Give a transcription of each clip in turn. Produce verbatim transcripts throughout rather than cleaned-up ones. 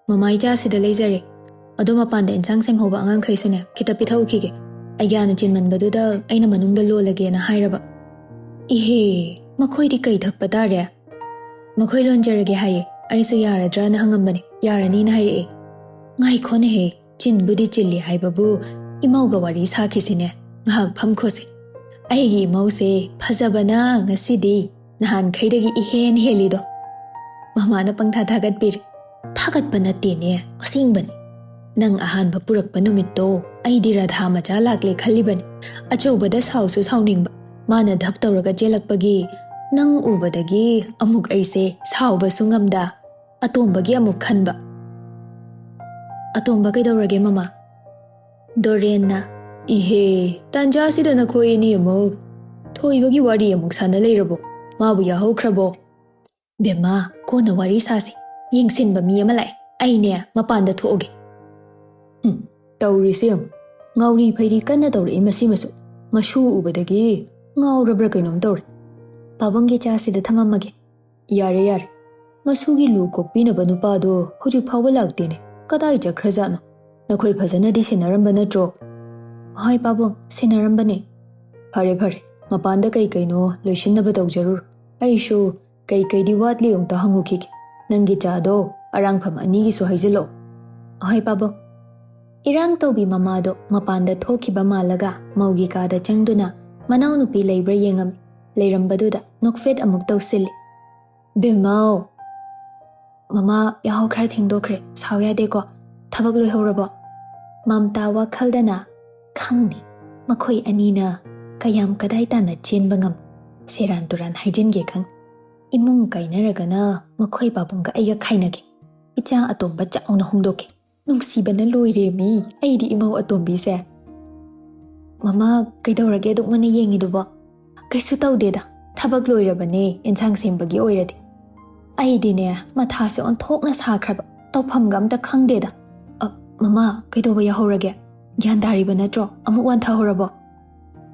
"ꯃꯃꯥ, ꯏꯆꯥꯁꯤꯗ ꯂꯩꯖꯔꯦ꯫ ꯑꯗꯣ ꯃꯄꯥꯟꯗ ꯏꯟꯁꯥꯡ ꯁꯦꯝꯍꯧꯕ ꯑꯉꯥꯡꯈꯩꯁꯨꯅꯦ, ꯈꯤꯇ ꯄꯤꯊꯣꯛꯈꯤꯒꯦ꯫ ꯑꯩ ꯒ꯭ꯌꯥꯟꯅ ꯆꯤꯟꯃꯟꯕꯗꯨꯗ ꯑꯩꯅ ꯃꯅꯨꯡꯗ ꯂꯣꯜꯂꯒꯦꯅ ꯍꯥꯏꯔꯕ꯫" "ꯏꯍꯦ, ꯃꯈꯣꯏꯗꯤ ꯀꯩ ꯊꯛꯄ ꯇꯥꯔꯦ?" "ꯃꯈꯣꯏ ꯂꯣꯟꯖꯔꯒꯦ ꯍꯥꯏꯌꯦ꯫ ꯑꯩꯁꯨ ꯌꯥꯔꯗ꯭ꯔꯥꯅ ꯍꯪꯉꯝꯕꯅꯦ, ꯌꯥꯔꯅꯤꯅ ꯍꯥꯏꯔꯛꯑꯦ꯫" "ꯉꯥꯏꯈꯣꯅꯦꯍꯦ, ꯆꯤꯟꯕꯨꯗꯤ ꯆꯤꯜꯂꯤ ꯍꯥꯏꯕꯕꯨ, ꯏꯃꯧꯒ ꯋꯥꯔꯤ ꯁꯥꯈꯤꯁꯤꯅꯦ꯫ ꯉꯥꯏꯍꯥꯛ ꯐꯝꯈꯣꯁꯦ꯫ ꯑꯩꯒꯤ ꯏꯃꯧꯁꯦ ꯐꯖꯕꯅ ꯉꯁꯤꯗꯤ ꯅꯍꯥꯟꯈꯩꯗꯒꯤ ꯏꯍꯦꯟ ꯍꯦꯜꯂꯤꯗꯣ꯫" ꯃꯃꯥꯅ ꯄꯪꯊꯥ ꯊꯥꯒꯠꯄꯤꯔꯦ꯫ "ꯊꯥꯒꯠꯄ ꯅꯠꯇꯦꯅꯦ, ꯑꯁꯦꯡꯕꯅꯤ꯫ ꯅꯪ ꯑꯍꯥꯟꯕ ꯄꯨꯔꯛꯄ ꯅꯨꯃꯤꯠꯇꯣ ꯑꯩꯗꯤ ꯔꯥꯙꯥ ꯃꯆꯥ ꯂꯥꯛꯂꯦ ꯈꯜꯂꯤꯕꯅꯤ꯫ ꯑꯆꯧꯕꯗ ꯁꯥꯎꯁꯨ ꯁꯥꯎꯅꯤꯡꯕ, ꯃꯥꯅ ꯙꯞ ꯇꯧꯔꯒ ꯆꯦꯜꯂꯛꯄꯒꯤ ꯅꯪ ꯎꯕꯗꯒꯤ ꯑꯃꯨꯛ ꯑꯩꯁꯦ ꯁꯥꯎꯕꯁꯨ ꯉꯝꯗ ꯑꯇꯣꯝꯕꯒꯤ ꯑꯃꯨꯛ ꯈꯟꯕ꯫" "ꯑꯇꯣꯝꯕ ꯀꯩꯗꯧꯔꯒꯦ, ꯃꯃꯥ?" ꯗꯣꯔꯦꯟꯅ, "ꯏꯍꯦ, ꯇꯥꯟꯖꯥꯁꯤꯗ ꯅꯈꯣꯏ ꯑꯅꯤ ꯑꯃꯨꯛ ꯊꯣꯏꯕꯒꯤ ꯋꯥꯔꯤ ꯑꯃꯨꯛ ꯁꯥꯟꯅ ꯂꯩꯔꯕꯣ? ꯃꯥꯕꯨ ꯌꯥꯍꯧꯈ꯭ꯔꯕꯣ?" "ꯕꯦꯝꯃ, ꯀꯣꯟꯅ ꯋꯥꯔꯤ ꯁꯥꯁꯤ꯫ ꯌꯦꯡꯁꯤꯟꯕ ꯃꯤ ꯑꯃ ꯂꯥꯛꯑꯦ꯫ ꯑꯩꯅꯦ ꯃꯄꯥꯟꯗ ꯊꯣꯛꯑꯒꯦ꯫" ꯎꯝ, ꯇꯧꯔꯤꯁꯤ ꯌꯦꯡꯉꯨ꯫ ꯉꯥꯎꯔꯤ ꯐꯩꯔꯤ ꯀꯟꯅ ꯇꯧꯔꯛꯏ ꯃꯁꯤꯃꯁꯨ꯫ ꯃꯁꯨ ꯎꯕꯗꯒꯤ ꯉꯥꯎꯔꯕ꯭ꯔꯥ ꯀꯩꯅꯣꯝ ꯇꯧꯔꯦ꯫ "ꯄꯥꯕꯨꯡꯒꯤ ꯆꯥꯁꯤꯗ ꯊꯝꯃꯝꯃꯒꯦ꯫" "ꯌꯥꯔꯦ, ꯌꯥꯔꯦ꯫ ꯃꯁꯨꯒꯤ ꯂꯨ ꯀꯣꯛꯄꯤꯅꯕ ꯅꯨꯄꯥꯗꯣ ꯍꯧꯖꯤꯛ ꯐꯥꯎꯕ ꯂꯥꯛꯇꯦꯅꯦ꯫ ꯀꯗꯥꯏ ꯆꯠꯈ꯭ꯔꯖꯥꯠꯅꯣ? ꯅꯈꯣꯏ ꯐꯖꯅꯗꯤ ꯁꯦꯟꯅꯔꯝꯕ ꯅꯠꯇ꯭ꯔꯣ?" "ꯍꯣꯏ ꯄꯥꯕꯨꯡ, ꯁꯦꯟꯅꯔꯝꯕꯅꯦ꯫" "ꯐꯔꯦ, ꯐꯔꯦ꯫ ꯃꯄꯥꯟꯗ ꯀꯩ ꯀꯩꯅꯣ ꯂꯣꯏꯁꯤꯟꯅꯕ ꯇꯧꯖꯔꯨꯔꯣ꯫ ꯑꯩꯁꯨ ꯀꯩ ꯀꯩꯗꯤ ꯋꯥꯠꯂꯤ ꯑꯃꯨꯛꯇ ꯍꯪꯉꯨꯈꯤꯒꯦ꯫ ꯅꯪꯒꯤ ꯆꯥꯗꯣ ꯑꯔꯥꯡꯐꯝ ꯑꯅꯤꯒꯤꯁꯨ ꯍꯩꯖꯤꯜꯂꯛꯑꯣ꯫" "ꯍꯣꯏ ꯄꯥꯕꯨꯡ꯫" ꯏꯔꯥꯡ ꯇꯧꯕꯤ ꯃꯃꯥꯗꯣ ꯃꯄꯥꯟꯗ ꯊꯣꯛꯈꯤꯕ ꯃꯥꯜꯂꯒ ꯃꯧꯒꯤ ꯀꯥꯗ ꯆꯪꯗꯨꯅ ꯃꯅꯥꯎꯅꯨꯄꯤ ꯂꯩꯕ꯭ꯔꯥ ꯌꯦꯡꯉꯝꯃꯤ꯫ ꯂꯩꯔꯝꯕꯗꯨꯗ ꯅꯣꯛꯐꯦꯠ ꯑꯃꯨꯛ ꯇꯧꯁꯤꯜꯂꯤ꯫ "ꯕꯦꯝꯃꯧ!" "ꯃꯃꯥ, ꯌꯥꯍꯧ ꯈꯔ ꯊꯦꯡꯗꯣꯛꯈ꯭ꯔꯦ, ꯁꯥꯎ ꯌꯥꯗꯦꯀꯣ꯫ ꯊꯕꯛ ꯂꯣꯏꯍꯧꯔꯕꯣ?" ꯃꯝꯇꯥ ꯋꯥꯈꯜꯗꯅ, "ꯈꯪꯅꯤ, ꯃꯈꯣꯏ ꯑꯅꯤꯅ ꯀꯌꯥꯝ ꯀꯗꯥꯏ ꯇꯥꯟꯅ ꯆꯦꯟꯕ ꯉꯝ꯫ ꯁꯦꯔꯥꯟ ꯇꯨꯔꯥꯟ ꯍꯥꯏꯖꯤꯟꯒꯦ ꯈꯪ꯫ ꯏꯃꯨꯡ ꯀꯥꯏꯅꯔꯒꯅ ꯃꯈꯣꯏ ꯄꯥꯕꯨꯡꯒ ꯑꯩꯒ ꯈꯥꯏꯅꯒꯦ꯫ ꯏꯆꯥ ꯑꯇꯣꯝꯕ ꯆꯥꯎꯅ ꯍꯣꯡꯗꯣꯛꯀꯦ꯫ ꯅꯨꯡꯁꯤꯕꯅ ꯂꯣꯏꯔꯦ ꯃꯤ, ꯑꯩꯗꯤ ꯏꯃꯧ ꯑꯇꯣꯝꯕꯤꯁꯦ꯫" "ꯃꯃꯥ, ꯀꯩꯗꯧꯔꯒꯦ ꯑꯗꯨꯛ ꯃꯨꯟꯅ ꯌꯦꯡꯉꯤꯗꯨꯕꯣ?" "ꯀꯩꯁꯨ ꯇꯧꯗꯦꯗ, ꯊꯕꯛ ꯂꯣꯏꯔꯕꯅꯦ, ꯑꯦꯟꯁꯥꯡ ꯁꯦꯝꯕꯒꯤ ꯑꯣꯏꯔꯗꯤ꯫ ꯑꯩꯗꯤꯅꯦ, ꯃꯊꯥꯁꯦ ꯑꯣꯟꯊꯣꯛꯅ ꯁꯥꯈ꯭ꯔꯕ, ꯇꯧꯐꯝꯒ ꯑꯝꯇ ꯈꯪꯗꯦꯗ꯫ ꯑ, ꯃꯃꯥ, ꯀꯩꯗꯧꯕ ꯌꯥꯍꯧꯔꯒꯦ? ꯒ꯭ꯌꯥꯟ ꯇꯥꯔꯤꯕ ꯅꯠꯇ꯭ꯔꯣ? ꯑꯃꯨꯛ ꯋꯥꯟꯊꯍꯧꯔꯕꯣ?"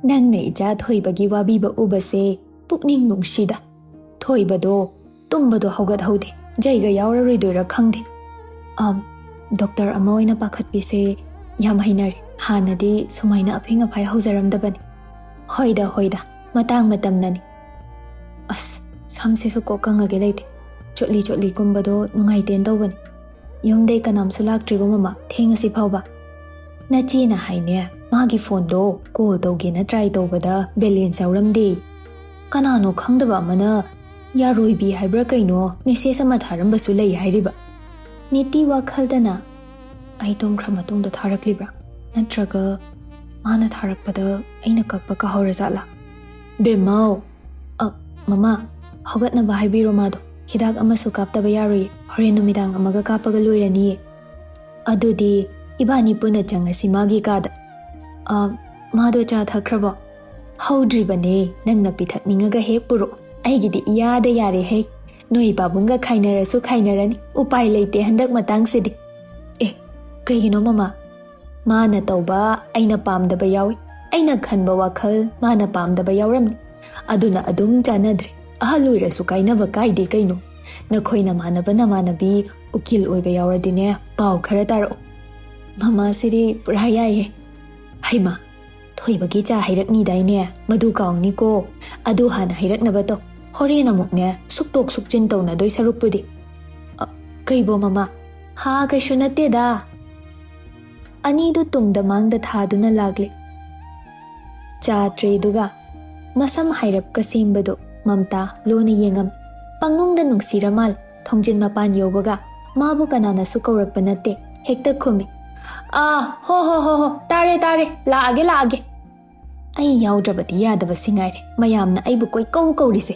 "ꯅꯪꯅ ꯏꯆꯥ ꯊꯣꯏꯕꯒꯤ ꯋꯥꯕꯤꯕ ꯎꯕꯁꯦ ꯄꯨꯛꯅꯤꯡ ꯅꯨꯡꯁꯤꯗ꯫ ꯊꯣꯏꯕꯗꯣ ꯇꯨꯝꯕꯗꯣ ꯍꯧꯒꯠꯍꯧꯗꯦ, ꯖꯩꯒ ꯌꯥꯎꯔꯔꯣꯏꯗꯣꯏꯔꯥ ꯈꯪꯗꯦ꯫" ꯑ, ꯗꯣꯛꯇꯔ ꯑꯃ ꯑꯣꯏꯅ ꯄꯥꯈꯠꯄꯤꯁꯦ ꯌꯥꯝ ꯍꯩꯅꯔꯦ꯫ ꯍꯥꯟꯅꯗꯤ ꯁꯨꯃꯥꯏꯅ ꯑꯐꯤꯡ ꯑꯐꯥꯏ ꯍꯧꯖꯔꯝꯗꯕꯅꯤ꯫ ꯍꯣꯏꯗ, ꯍꯣꯏꯗ, ꯃꯇꯥꯡ ꯃꯇꯝꯅꯅꯤ꯫ ꯑꯁ, ꯁꯝꯁꯤꯁꯨ ꯀꯣꯛ ꯀꯪꯉꯒꯦ ꯂꯩꯇꯦ꯫ ꯆꯣꯠꯂꯤ ꯆꯣꯠꯂꯤ ꯀꯨꯝꯕꯗꯣ ꯅꯨꯡꯉꯥꯏꯇꯦꯅ ꯇꯧꯕꯅꯤ꯫ ꯌꯨꯝꯗꯩ ꯀꯅꯥꯝꯁꯨ ꯂꯥꯛꯇ꯭ꯔꯤꯕꯣ ꯃꯃꯥ, ꯊꯦꯡꯉꯁꯤ ꯐꯥꯎꯕ? ꯅꯆꯦꯅ ꯍꯥꯏꯅꯦ, ꯃꯥꯒꯤ ꯐꯣꯟꯗꯣ ꯀꯣꯜ ꯇꯧꯒꯦꯅ ꯇ꯭ꯔꯥꯏ ꯇꯧꯕꯗ ꯕꯦꯂꯦꯟꯁ ꯌꯥꯎꯔꯝꯗꯦ꯫ ꯀꯅꯥꯅꯣ ꯈꯪꯗꯕ ꯑꯃꯅ ꯌꯥꯔꯣꯏꯕꯤ ꯍꯥꯏꯕ꯭ꯔꯥ ꯀꯩꯅꯣ ꯃꯦꯁꯦꯖ ꯑꯃ ꯊꯥꯔꯝꯕꯁꯨ ꯂꯩ ꯍꯥꯏꯔꯤꯕ꯫ ꯅꯤꯇꯤ ꯋꯥꯈꯜꯗꯅ, "ꯑꯩ ꯇꯨꯝꯈ꯭ꯔ ꯃꯇꯨꯡꯗ ꯊꯥꯔꯛꯂꯤꯕ꯭ꯔꯥ? ꯅꯠꯇ꯭ꯔꯒ ꯃꯥꯅ ꯊꯥꯔꯛꯄꯗ ꯑꯩꯅ ꯀꯛꯄ ꯀꯥꯍꯧꯔ ꯖꯥꯠꯂꯥ?" "ꯕꯦꯝꯃꯧ!" "ꯑ, ꯃꯃꯥ, ꯍꯧꯒꯠꯅꯕ ꯍꯥꯏꯕꯤꯔꯣ ꯃꯥꯗꯣ꯫ ꯍꯤꯗꯥꯛ ꯑꯃꯁꯨ ꯀꯥꯞꯇꯕ ꯌꯥꯔꯣꯏꯌꯦ꯫ ꯍꯣꯔꯦꯟ ꯅꯨꯃꯤꯗꯥꯡ ꯑꯃꯒ ꯀꯥꯞꯄꯒ ꯂꯣꯏꯔꯅꯤꯌꯦ꯫ ꯑꯗꯨꯗꯤ ꯏꯕꯥꯅꯤ ꯄꯨꯟꯅ ꯆꯪꯉꯁꯤ ꯃꯥꯒꯤ ꯀꯥꯗ꯫" "ꯑ, ꯃꯥꯗꯣ ꯆꯥ ꯊꯛꯈ꯭ꯔꯕꯣ?" "ꯍꯧꯗ꯭ꯔꯤꯕꯅꯦ, ꯅꯪꯅ ꯄꯤꯊꯛꯅꯤꯡꯉꯒ ꯍꯦꯛ ꯄꯨꯔꯛꯑꯣ꯫ ꯑꯩꯒꯤꯗꯤ ꯏꯌꯥꯗ ꯌꯥꯔꯦ ꯍꯦ꯫ ꯅꯣꯏ ꯄꯥꯕꯨꯡꯒ ꯈꯥꯏꯅꯔꯁꯨ ꯈꯥꯏꯅꯔꯅꯤ, ꯎꯄꯥꯏ ꯂꯩꯇꯦ ꯍꯟꯗꯛ ꯃꯇꯥꯡꯁꯤꯗꯤ꯫" "ꯑꯦ, ꯀꯩꯒꯤꯅꯣ ꯃꯃꯥ?" "ꯃꯥꯅ ꯇꯧꯕ ꯑꯩꯅ ꯄꯥꯝꯗꯕ ꯌꯥꯎꯏ, ꯑꯩꯅ ꯈꯟꯕ ꯋꯥꯈꯜ ꯃꯥꯅ ꯄꯥꯝꯗꯕ ꯌꯥꯎꯔꯝꯅꯤ꯫ ꯑꯗꯨꯅ ꯑꯗꯨꯝ ꯆꯥꯟꯅꯗ꯭ꯔꯦ꯫ ꯑꯍꯜ ꯑꯣꯏꯔꯁꯨ ꯀꯥꯏꯅꯕ ꯀꯥꯏꯗꯦ ꯀꯩꯅꯣ꯫ ꯅꯈꯣꯏ ꯅꯃꯥꯟꯅꯕ ꯅꯃꯥꯟꯅꯕꯤ ꯎꯀꯤꯜ ꯑꯣꯏꯕ ꯌꯥꯎꯔꯗꯤꯅꯦ, ꯄꯥꯎ ꯈꯔ ꯇꯥꯔꯛꯑꯣ꯫" "ꯃꯃꯥꯁꯤꯗꯤ ꯄꯨꯔꯥ ꯌꯥꯏꯍꯦ꯫" "ꯍꯩꯃꯥ, ꯊꯣꯏꯕꯒꯤ ꯆꯥ ꯍꯩꯔꯛꯅꯤꯗꯥꯏꯅꯦ? ꯃꯗꯨ ꯀꯥꯎꯅꯤꯀꯣ꯫ ꯑꯗꯨ ꯍꯥꯟꯅ ꯍꯩꯔꯛꯅꯕ ꯇꯧ꯫ ꯍꯣꯔꯦꯟ ꯑꯃꯨꯛꯅꯦ, ꯁꯨꯛꯇꯣꯛ ꯁꯨꯛꯆꯤꯟ ꯇꯧꯅꯗꯣꯏ ꯁꯔꯨꯛꯄꯨꯗꯤ꯫" "ꯑ, ꯀꯩꯕꯣ ꯃꯃꯥ?" "ꯍꯥ, ꯀꯩꯁꯨ ꯅꯠꯇꯦꯗ꯫" ꯑꯅꯤꯗꯨ ꯇꯨꯡꯗ ꯃꯥꯡꯗ ꯊꯥꯗꯨꯅ ꯂꯥꯛꯂꯦ꯫ ꯆꯥ ꯇ꯭ꯔꯦꯗꯨꯒ ꯃꯁꯝ ꯍꯥꯏꯔꯞꯀ ꯁꯦꯝꯕꯗꯨ ꯃꯝꯇꯥ ꯂꯣꯟꯅ ꯌꯦꯡꯉꯝꯃꯤ꯫ ꯄꯪꯅꯨꯡꯗ ꯅꯨꯡꯁꯤꯔ ꯃꯥꯜꯂꯦ꯫ ꯊꯣꯡꯖꯤꯟ ꯃꯄꯥꯟ ꯌꯧꯕꯒ ꯃꯥꯕꯨ ꯀꯅꯥꯅꯁꯨ ꯀꯧꯔꯛꯄ ꯅꯠꯇꯦ꯫ ꯍꯦꯛꯇ ꯈꯨꯝꯃꯤ, "ꯑꯥ, ꯍꯣ, ꯍꯣ, ꯍꯣ, ꯍꯣ, ꯇꯥꯔꯦ, ꯇꯥꯔꯦ, ꯂꯥꯛꯑꯒꯦ, ꯂꯥꯛꯑꯒꯦ꯫" ꯑꯩ ꯌꯥꯎꯗ꯭ꯔꯕꯗꯤ ꯌꯥꯗꯕꯁꯤ ꯉꯥꯏꯔꯦ ꯃꯌꯥꯝꯅ ꯑꯩꯕꯨ ꯀꯣꯏꯀꯧ ꯀꯧꯔꯤꯁꯦ꯫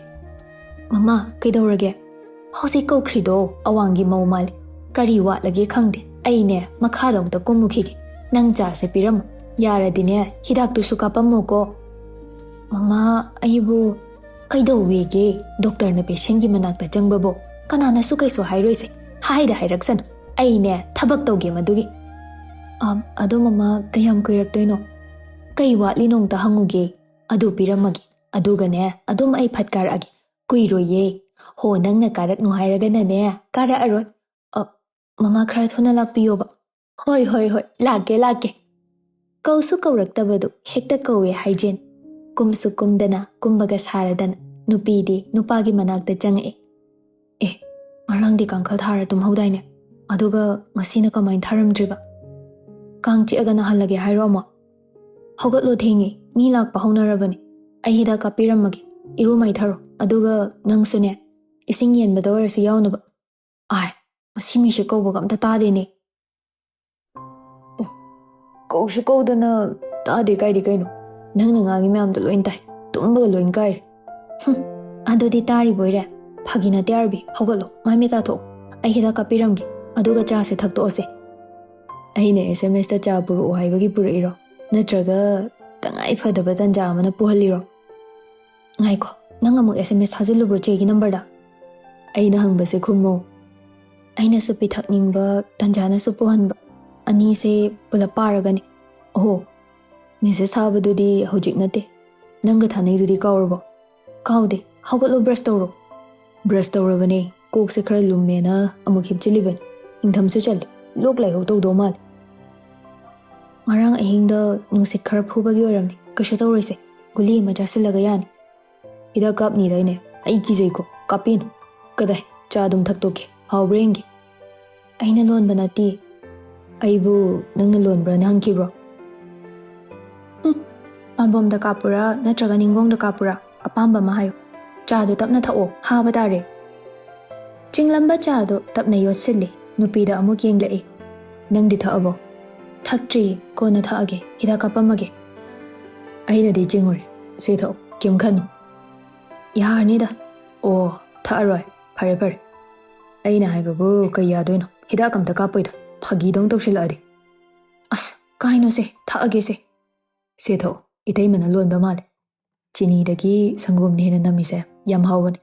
"ꯃꯃꯥ, ꯀꯩꯗꯧꯔꯒꯦ? ꯍꯧꯖꯤꯛ ꯀꯧꯈ꯭ꯔꯤꯗꯣ ꯑꯋꯥꯡꯒꯤ ꯃꯧ ꯃꯥꯜꯂꯤ꯫ ꯀꯔꯤ ꯋꯥꯠꯂꯒꯦ ꯈꯪꯗꯦ꯫ ꯑꯩꯅꯦ, ꯃꯈꯥꯗ ꯑꯃꯨꯛꯇ ꯀꯨꯝꯃꯨꯈꯤꯒꯦ꯫ ꯅꯪ ꯆꯥꯁꯦ ꯄꯤꯔꯝꯃꯨ꯫ ꯌꯥꯔꯗꯤꯅꯦ, ꯍꯤꯗꯥꯛꯇꯨꯁꯨ ꯀꯥꯞꯄꯝꯃꯣꯀꯣ꯫" "ꯃꯃꯥ, ꯑꯩꯕꯨ..." "ꯀꯩꯗꯧꯋꯦꯒꯦ? ꯗꯣꯛꯇꯔꯅ ꯄꯦꯁꯦꯟꯒꯤ ꯃꯅꯥꯛꯇ ꯆꯪꯕꯕꯨ ꯀꯅꯥꯅꯁꯨ ꯀꯩꯁꯨ ꯍꯥꯏꯔꯣꯏꯁꯦ꯫ ꯍꯥꯏꯗ ꯍꯥꯏꯔꯛꯁꯅꯨ꯫ ꯑꯩꯅꯦ, ꯊꯕꯛ ꯇꯧꯒꯦ ꯃꯗꯨꯒꯤ꯫" "ꯑ, ꯑꯗꯣ ꯃꯃꯥ, ꯀꯌꯥꯝ ꯀꯨꯏꯔꯛꯇꯣꯏꯅꯣ?" "ꯀꯩ ꯋꯥꯠꯂꯤꯅꯣ ꯑꯝꯇ ꯍꯪꯉꯨꯒꯦ꯫ ꯑꯗꯨ ꯄꯤꯔꯝꯃꯒꯦ꯫ ꯑꯗꯨꯒꯅꯦ, ꯑꯗꯨꯝ ꯑꯩ ꯐꯠ ꯀꯥꯔꯛꯑꯒꯦ꯫ ꯀꯨꯏꯔꯣꯏꯌꯦ꯫ ꯍꯣ, ꯅꯪꯅ ꯀꯥꯔꯛꯅꯨ ꯍꯥꯏꯔꯒꯅꯅꯦ, ꯀꯥꯔꯛꯑꯔꯣꯏ꯫" "ꯑ, ꯃꯃꯥ, ꯈꯔ ꯊꯨꯅ ꯂꯥꯛꯄꯤꯌꯣꯕ꯫ "ꯍꯣꯏ, ꯍꯣꯏ, ꯍꯣꯏ, ꯂꯥꯛꯀꯦ, ꯂꯥꯛꯀꯦ"꯫ ꯀꯧꯁꯨ ꯀꯧꯔꯛꯇꯕꯗꯨ ꯍꯦꯛꯇ ꯀꯧꯋꯦ ꯍꯥꯏꯖꯦꯟ꯫ ꯀꯨꯝꯁꯨ ꯀꯨꯝꯗꯅ, ꯀꯨꯝꯕꯒ ꯁꯥꯔꯗꯅ, ꯅꯨꯄꯤꯗꯤ ꯅꯨꯄꯥꯒꯤ ꯃꯅꯥꯛꯇ ꯆꯪꯉꯛꯑꯦ꯫ "ꯑꯦ, ꯉꯔꯥꯡꯗꯤ ꯀꯥꯡꯈꯜ ꯊꯥꯔ ꯇꯨꯝꯍꯧꯗꯥꯏꯅꯦ? ꯑꯗꯨꯒ ꯉꯁꯤꯅ ꯀꯃꯥꯏꯅ ꯊꯥꯔꯝꯗ꯭ꯔꯤꯕ? ꯀꯥꯡ ꯆꯤꯛꯑꯒ ꯅꯥꯍꯜꯂꯒꯦ ꯍꯥꯏꯔꯣ ꯑꯃꯨꯛ? ꯍꯧꯒꯠꯂꯣ, ꯊꯦꯡꯉꯦ, ꯃꯤ ꯂꯥꯛꯄ ꯍꯧꯅꯔꯕꯅꯦ꯫ ꯑꯩ ꯍꯤꯗꯥꯛ ꯀꯥꯞꯄꯤꯔꯝꯃꯒꯦ, ꯏꯔꯨ ꯃꯥꯏꯊꯔꯣ, ꯑꯗꯨꯒ ꯅꯪꯁꯨꯅꯦ, ꯏꯁꯤꯡ ꯌꯦꯟꯕꯗ ꯑꯣꯏꯔꯁꯨ ꯌꯥꯎꯅꯕ"꯫ ꯑꯥꯏ, ꯃꯁꯤ ꯃꯤꯁꯦ ꯀꯧꯕꯒ ꯑꯝꯇ ꯇꯥꯗꯦꯅꯦ꯫ ꯎꯝ, ꯀꯧꯁꯨ ꯀꯧꯗꯅ ꯇꯥꯗꯦ ꯀꯥꯏꯗꯤ ꯀꯩꯅꯣ? ꯅꯪꯅ ꯉꯥꯡꯉꯤ ꯃꯌꯥꯝꯗꯣ ꯂꯣꯏ ꯇꯥꯏ, ꯇꯨꯝꯕꯒ ꯂꯣꯏ ꯀꯥꯏꯔꯦ꯫ ꯍꯨꯝ, ꯑꯗꯨꯗꯤ ꯇꯥꯔꯤꯕꯣꯏꯔꯦ꯫ ꯐꯥꯒꯤ ꯅꯠꯇꯦ ꯑꯥꯔꯕꯤ, ꯍꯧꯒꯠꯂꯣ, ꯃꯥꯏ ꯃꯤꯠ ꯇꯥꯊꯣꯛꯑꯣ, ꯑꯩ ꯍꯤꯗꯥꯛ ꯀꯥꯞꯄꯤꯔꯝꯒꯦ, ꯑꯗꯨꯒ ꯆꯥꯁꯦ ꯊꯛꯇꯣꯛꯑꯁꯦ꯫ ꯑꯩꯅ ꯑꯦꯁ ꯑꯦꯝ ꯑꯦꯁꯇ ꯆꯥ ꯄꯨꯔꯛꯑꯣ ꯍꯥꯏꯕꯒꯤ ꯄꯨꯔꯛꯏꯔꯣ? ꯅꯠꯇ꯭ꯔꯒ ꯇꯉꯥꯏ ꯐꯗꯕ ꯇꯟꯖꯥ ꯑꯃꯅ ꯄꯨꯍꯜꯂꯤꯔꯣ? ꯉꯥꯏꯈꯣ, ꯅꯪ ꯑꯃꯨꯛ ꯑꯦꯁ ꯑꯦꯝ ꯑꯦꯁ ꯊꯥꯖꯤꯜꯂꯨꯕ꯭ꯔꯣ ꯆꯦꯒꯤ ꯅꯝꯕꯔꯗ? ꯑꯩꯅ ꯍꯪꯕꯁꯦ ꯈꯨꯝꯃꯣ꯫ ꯑꯩꯅꯁꯨ ꯄꯤꯊꯛꯅꯤꯡꯕ, ꯇꯟꯖꯥꯅꯁꯨ ꯄꯨꯍꯟꯕ, ꯑꯅꯤꯁꯦ ꯄꯨꯂꯞ ꯄꯥꯔꯒꯅꯤ꯫ ꯑꯣꯍꯣ, ꯃꯦꯁꯦꯖ ꯊꯥꯕꯗꯨꯗꯤ ꯍꯧꯖꯤꯛ ꯅꯠꯇꯦ, ꯅꯪꯒ ꯊꯥꯅꯩꯗꯨꯗꯤ ꯀꯥꯎꯔꯕꯣ? ꯀꯥꯎꯗꯦ, ꯍꯧꯒꯠꯂꯣ, ꯕ꯭ꯔꯁ ꯇꯧꯔꯣ꯫ ꯕ꯭ꯔꯁ ꯇꯧꯔꯕꯅꯦ, ꯀꯣꯛꯁꯦ ꯈꯔ ꯂꯨꯝꯃꯦꯅ ꯑꯃꯨꯛ ꯍꯤꯞꯆꯤꯜꯂꯤꯕꯅꯤ꯫ ꯏꯪꯊꯝꯁꯨ ꯆꯜꯂꯤ, ꯂꯣꯛ ꯂꯥꯏꯍꯧ ꯇꯧꯗꯧ ꯃꯥꯜꯂꯤ꯫ ꯉꯔꯥꯡ ꯑꯍꯤꯡꯗ ꯅꯨꯡꯁꯤꯠ ꯈꯔ ꯐꯨꯕꯒꯤ ꯑꯣꯏꯔꯝꯅꯤ, ꯀꯩꯁꯨ ꯇꯧꯔꯣꯏꯁꯦ, ꯒꯨꯂꯤ ꯑꯃ ꯆꯥꯁꯤꯜꯂꯒ ꯌꯥꯅꯤ꯫ ꯍꯤꯗꯥꯛ ꯀꯥꯞꯅꯤꯗꯥꯏꯅꯦ? ꯑꯩ ꯀꯤꯖꯩꯀꯣ, ꯀꯥꯞꯄꯤꯅꯨ꯫ ꯀꯗꯥꯏ? ꯆꯥ ꯑꯗꯨꯝ ꯊꯛꯇꯣꯛꯀꯦ, ꯍꯥꯎꯕ꯭ꯔꯥ ꯌꯦꯡꯒꯦ꯫ ꯑꯩꯅ ꯂꯣꯟꯕ ꯅꯠꯇꯦ꯫ ꯑꯩꯕꯨ ꯅꯪꯅ ꯂꯣꯟꯕ꯭ꯔꯥꯅ ꯍꯪꯈꯤꯕ꯭ꯔꯣ? ꯍꯨꯝ, ꯄꯥꯝꯕꯣꯝꯗ ꯀꯥꯞꯄꯨꯔꯥ ꯅꯠꯇ꯭ꯔꯒ ꯅꯤꯡꯒꯣꯡꯗ ꯀꯥꯞꯄꯨꯔꯥ? ꯑꯄꯥꯝꯕ ꯑꯃ ꯍꯥꯏꯌꯨ꯫ ꯆꯥꯗꯣ ꯇꯞꯅ ꯊꯛꯑꯣ, ꯍꯥꯕ ꯇꯥꯔꯦ꯫ ꯆꯤꯡꯂꯝꯕ ꯆꯥꯗꯣ ꯇꯞꯅ ꯌꯣꯠꯁꯤꯜꯂꯤ, ꯅꯨꯄꯤꯗ ꯑꯃꯨꯛ ꯌꯦꯡꯂꯛꯏ꯫ ꯅꯪꯗꯤ ꯊꯛꯑꯕꯣ? ꯊꯛꯇ꯭ꯔꯤ, ꯀꯣꯟꯅ ꯊꯛꯑꯒꯦ, ꯍꯤꯗꯥꯛ ꯀꯥꯞꯄꯝꯃꯒꯦ꯫ ꯑꯩꯅꯗꯤ ꯆꯤꯡꯉꯨꯔꯦ, ꯁꯤ ꯊꯛꯑꯣ, ꯀꯩꯝ ꯈꯟꯅꯨ꯫ ꯌꯥꯔꯅꯤꯗ꯫ ꯑꯣ, ꯊꯛꯑꯔꯣꯏ, ꯐꯔꯦ ꯐꯔꯦ꯫ ꯑꯩꯅ ꯍꯥꯏꯕꯕꯨ ꯀꯩ ꯌꯥꯗꯣꯏꯅꯣ? ꯍꯤꯗꯥꯛ ꯑꯝꯇ ꯀꯥꯞꯄꯣꯏꯗ, ꯐꯥꯒꯤꯗꯧ ꯇꯧꯁꯤꯜꯂꯛꯑꯗꯤ꯫ ꯑꯁ, ꯀꯥꯏꯅꯣꯁꯦ, ꯊꯛꯑꯒꯦꯁꯦ꯫ ꯁꯦ ꯊꯛꯑꯣ, ꯏꯇꯩꯃꯅ ꯂꯣꯟꯕ ꯃꯥꯜꯂꯦ꯫ ꯆꯤꯅꯤꯗꯒꯤ ꯁꯪꯒꯣꯝꯅ ꯍꯦꯟꯅ ꯅꯝꯃꯤꯁꯦ, ꯌꯥꯝ ꯍꯥꯎꯕꯅꯦ꯫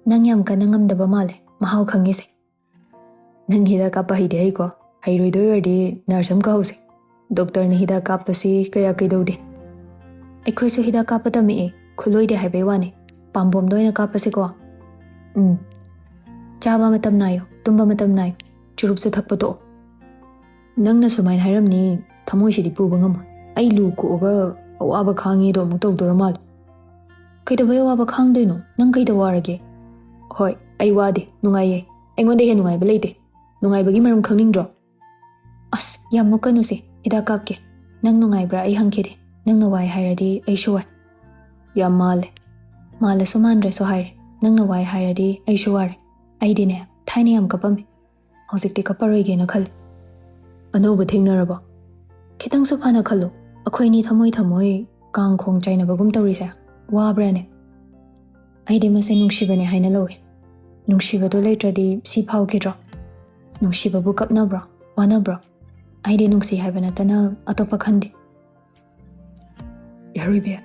ꯅꯪ ꯌꯥꯝ ꯀꯟꯅ ꯉꯝꯗꯕ ꯃꯥꯜꯂꯦ, ꯃꯍꯥꯎ ꯈꯪꯉꯤꯁꯦ꯫ ꯅꯪ ꯍꯤꯗꯥꯛ ꯀꯥꯞꯄ ꯍꯩꯗꯤ ꯍꯩꯀꯣ? ꯍꯩꯔꯣꯏꯗꯣꯏ ꯑꯣꯏꯔꯗꯤ ꯅꯔꯁ ꯑꯃ ꯀꯧꯍꯧꯁꯦ꯫ ꯗꯣꯛꯇꯔꯅ ꯍꯤꯗꯥꯛ ꯀꯥꯞꯄꯁꯤ ꯀꯌꯥ ꯀꯩꯗꯧꯗꯦ꯫ ꯑꯩꯈꯣꯏꯁꯨ ꯍꯤꯗꯥꯛ ꯀꯥꯞꯄ ꯇꯝꯃꯛꯑꯦ, ꯈꯨꯠꯂꯣꯏꯗꯦ ꯍꯥꯏꯕꯩ ꯋꯥꯅꯤ꯫ ꯄꯥꯝꯕꯣꯝꯗ ꯑꯣꯏꯅ ꯀꯥꯞꯄꯁꯤꯀꯣ꯫ ꯎꯝ꯫ ꯆꯥꯕ ꯃꯇꯝ ꯅꯥꯏꯌꯨ, ꯇꯨꯝꯕ ꯃꯇꯝ ꯅꯥꯏꯌꯨ, ꯆꯨꯔꯨꯞꯁꯨ ꯊꯛꯄ ꯇꯣꯛꯑꯣ꯫ ꯅꯪꯅ ꯁꯨꯃꯥꯏꯅ ꯍꯥꯏꯔꯝꯅꯤ, ꯊꯃꯣꯏꯁꯤꯗꯤ ꯄꯨꯕ ꯉꯝꯃꯣꯏ꯫ ꯑꯩ ꯂꯨ ꯀꯣꯛꯑꯒ ꯑꯋꯥꯕ ꯈꯥꯡꯉꯦꯗꯣ ꯑꯃꯨꯛ ꯇꯧꯗꯣꯔ ꯃꯥꯜꯂꯦ꯫ ꯀꯩꯗꯧꯕꯩ ꯑꯋꯥꯕ ꯈꯥꯡꯗꯣꯏꯅꯣ? ꯅꯪ ꯀꯩꯗ ꯋꯥꯔꯒꯦ? ꯍꯣꯏ, ꯑꯩ ꯋꯥꯗꯦ, ꯅꯨꯡꯉꯥꯏꯌꯦ꯫ ꯑꯩꯉꯣꯟꯗ ꯍꯦꯟꯅ ꯅꯨꯡꯉꯥꯏꯕ ꯂꯩꯇꯦ꯫ ꯅꯨꯡꯉꯥꯏꯕꯒꯤ ꯃꯔꯝ ꯈꯪꯅꯤꯡꯗ꯭ꯔꯣ? ꯑꯁ, ꯌꯥꯝ ꯃꯨꯛꯀꯅꯨꯁꯦ, ꯍꯤꯗꯥꯛ ꯀꯥꯞꯀꯦ꯫ ꯅꯪ ꯅꯨꯡꯉꯥꯏꯕ꯭ꯔꯥ ꯑꯩ ꯍꯪꯈꯤꯗꯦ꯫ ꯅꯪꯅ ꯋꯥꯏ ꯍꯥꯏꯔꯗꯤ ꯑꯩꯁꯨ ꯋꯥꯏ꯫ ꯌꯥꯝ ꯃꯥꯜꯂꯦ꯫ ꯃꯥꯜꯂꯁꯨ ꯃꯥꯟꯗ꯭ꯔꯁꯨ ꯍꯥꯏꯔꯦ꯫ ꯅꯪꯅ ꯋꯥꯏ ꯍꯥꯏꯔꯗꯤ ꯑꯩꯁꯨ ꯋꯥꯔꯦ꯫ ꯑꯩꯗꯤꯅꯦ, ꯊꯥꯏꯅ ꯌꯥꯝ ꯀꯞꯄꯝꯃꯤ꯫ ꯍꯧꯖꯤꯛꯇꯤ ꯀꯞꯄꯔꯣꯏꯒꯦꯅ ꯈꯜꯂꯤ꯫ ꯑꯅꯧꯕ ꯊꯦꯡꯅꯔꯕꯣ? ꯈꯤꯇꯪꯁꯨ ꯐꯅ ꯈꯜꯂꯨ꯫ ꯑꯩꯈꯣꯏꯅꯤ ꯊꯃꯣꯏ ꯊꯃꯣꯏ ꯀꯥꯡ ꯈꯣꯡ ꯆꯥꯏꯅꯕꯒꯨꯝ ꯇꯧꯔꯤꯁꯦ ꯋꯥꯕ꯭ꯔꯥꯅꯦ? ꯑꯩꯗꯤ ꯃꯁꯦ ꯅꯨꯡꯁꯤꯕꯅꯦ ꯍꯥꯏꯅ ꯂꯧꯏ꯫ ꯅꯨꯡꯁꯤꯕꯗꯣ ꯂꯩꯇ꯭ꯔꯗꯤ ꯁꯤ ꯐꯥꯎꯈꯤꯗ꯭ꯔꯣ? ꯅꯨꯡꯁꯤꯕꯕꯨ ꯀꯞꯅꯕ꯭ꯔꯣ? ꯋꯥꯅꯕ꯭ꯔꯣ? ꯑꯩꯗꯤ ꯅꯨꯡꯁꯤ ꯍꯥꯏꯕ ꯅꯠꯇꯅ ꯑꯇꯣꯞꯄ ꯈꯟꯗꯦ꯫ ꯌꯥꯔꯣꯏꯕꯤ꯫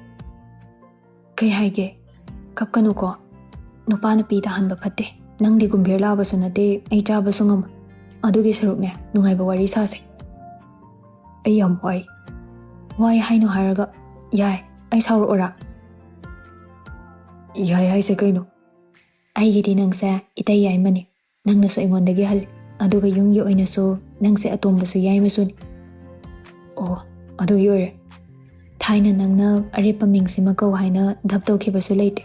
ꯀꯩ ꯍꯥꯏꯒꯦ? ꯀꯞꯀꯅꯨꯀꯣ꯫ ꯅꯨꯄꯥ ꯅꯨꯄꯤ ꯇꯥꯍꯟꯕ ꯐꯠꯇꯦ꯫ ꯅꯪꯗꯤ ꯒꯨꯝꯚꯤꯔ ꯂꯥꯕꯁꯨ ꯅꯠꯇꯦ, ꯑꯩ ꯆꯥꯕꯁꯨ ꯉꯝꯃꯣꯏ꯫ ꯑꯗꯨꯒꯤ ꯁꯔꯨꯛꯅꯦ, ꯅꯨꯡꯉꯥꯏꯕ ꯋꯥꯔꯤ ꯁꯥꯁꯦ꯫ ꯑꯩ ꯌꯥꯝ ꯋꯥꯏ꯫ ꯋꯥꯏ ꯍꯥꯏꯅꯣ ꯍꯥꯏꯔꯒ, ꯌꯥꯏ, ꯑꯩ ꯁꯥꯎꯔꯛꯑꯣꯔꯥ? ꯌꯥꯏ ꯍꯥꯏꯁꯦ ꯀꯩꯅꯣ? ꯑꯩꯒꯤꯗꯤ ꯅꯪꯁꯦ ꯏꯇꯩ ꯌꯥꯏꯃꯅꯤ꯫ ꯅꯪꯅꯁꯨ ꯑꯩꯉꯣꯟꯗꯒꯤ ꯍꯜꯂꯤ꯫ ꯑꯗꯨꯒ ꯌꯨꯝꯒꯤ ꯑꯣꯏꯅꯁꯨ ꯅꯪꯁꯦ ꯑꯇꯣꯝꯕꯁꯨ ꯌꯥꯏꯃꯁꯨꯅꯤ꯫ ꯑꯣ, ꯑꯗꯨꯒꯤ ꯑꯣꯏꯔꯦ꯫ ꯊꯥꯏꯅ ꯅꯪꯅ ꯑꯔꯦꯞꯄ ꯃꯤꯡꯁꯤꯃ ꯀꯧ ꯍꯥꯏꯅ ꯙꯞ ꯇꯧꯈꯤꯕꯁꯨ ꯂꯩꯇꯦ꯫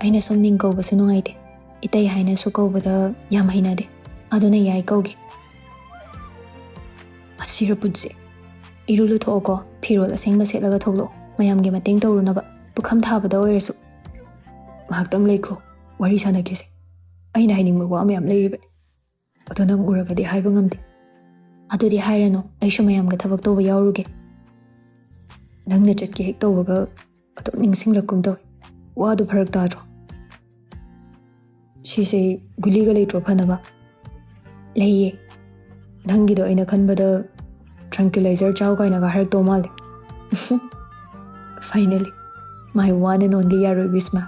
ꯑꯩꯅ ꯁꯨꯝ ꯃꯤꯡ ꯀꯧꯕꯁꯨ ꯅꯨꯡꯉꯥꯏꯇꯦ꯫ ꯏꯇꯩ ꯍꯥꯏꯅꯁꯨ ꯀꯧꯕꯗ ꯌꯥꯝ ꯍꯩꯅꯗꯦ꯫ ꯑꯗꯨꯅ ꯌꯥꯏ ꯀꯧꯒꯦ꯫ ꯑꯁꯤꯔ ꯄꯨꯟꯁꯤ꯫ ꯏꯔꯨ ꯂꯨꯊꯣꯛꯑꯣꯀꯣ, ꯐꯤꯔꯣꯜ ꯑꯁꯦꯡꯕ ꯁꯦꯠꯂꯒ ꯊꯣꯛꯂꯛꯑꯣ, ꯃꯌꯥꯝꯒꯤ ꯃꯇꯦꯡ ꯇꯧꯔꯨꯅꯕ꯫ ꯄꯨꯈꯝ ꯊꯥꯕꯗ ꯑꯣꯏꯔꯁꯨ꯫ ꯉꯥꯏꯍꯥꯛꯇꯪ ꯂꯩꯈꯣ, ꯋꯥꯔꯤ ꯁꯥꯟꯅꯈꯤꯁꯦ꯫ ꯑꯩꯅ ꯍꯥꯏꯅꯤꯡꯕ ꯋꯥ ꯃꯌꯥꯝ ꯂꯩꯔꯤꯕꯅꯤ꯫ ꯑꯗꯣ ꯅꯪ ꯎꯔꯒꯗꯤ ꯍꯥꯏꯕ ꯉꯝꯗꯦ꯫ ꯑꯗꯨꯗꯤ ꯍꯥꯏꯔꯅꯨ, ꯑꯩꯁꯨ ꯃꯌꯥꯝꯒ ꯊꯕꯛ ꯇꯧꯕ ꯌꯥꯎꯔꯨꯒꯦ꯫ ꯅꯪꯅ ꯆꯠꯀꯦ ꯍꯦꯛ ꯇꯧꯕꯒ ꯑꯗꯨꯝ ꯅꯤꯡꯁꯤꯡꯂꯛꯀꯨꯝ ꯇꯧꯏ꯫ ꯋꯥꯗꯨ ꯐꯔꯛ ꯇꯥꯗ꯭ꯔꯣ? ꯁꯤꯁꯦ ꯒꯨꯂꯤꯒ ꯂꯩꯇ꯭ꯔꯣ ꯐꯅꯕ? ꯂꯩꯌꯦ꯫ ꯅꯪꯒꯤꯗꯣ ꯑꯩꯅ ꯈꯟꯕꯗ tranquilizer ꯆꯥꯎ ꯀꯥꯏꯅꯒ ꯍꯥꯏꯔꯛꯇꯧ ꯃꯥꯜꯂꯦ꯫ Finally, my one and only ꯌꯥꯔꯣꯏ ꯕꯤꯁꯃꯥ꯫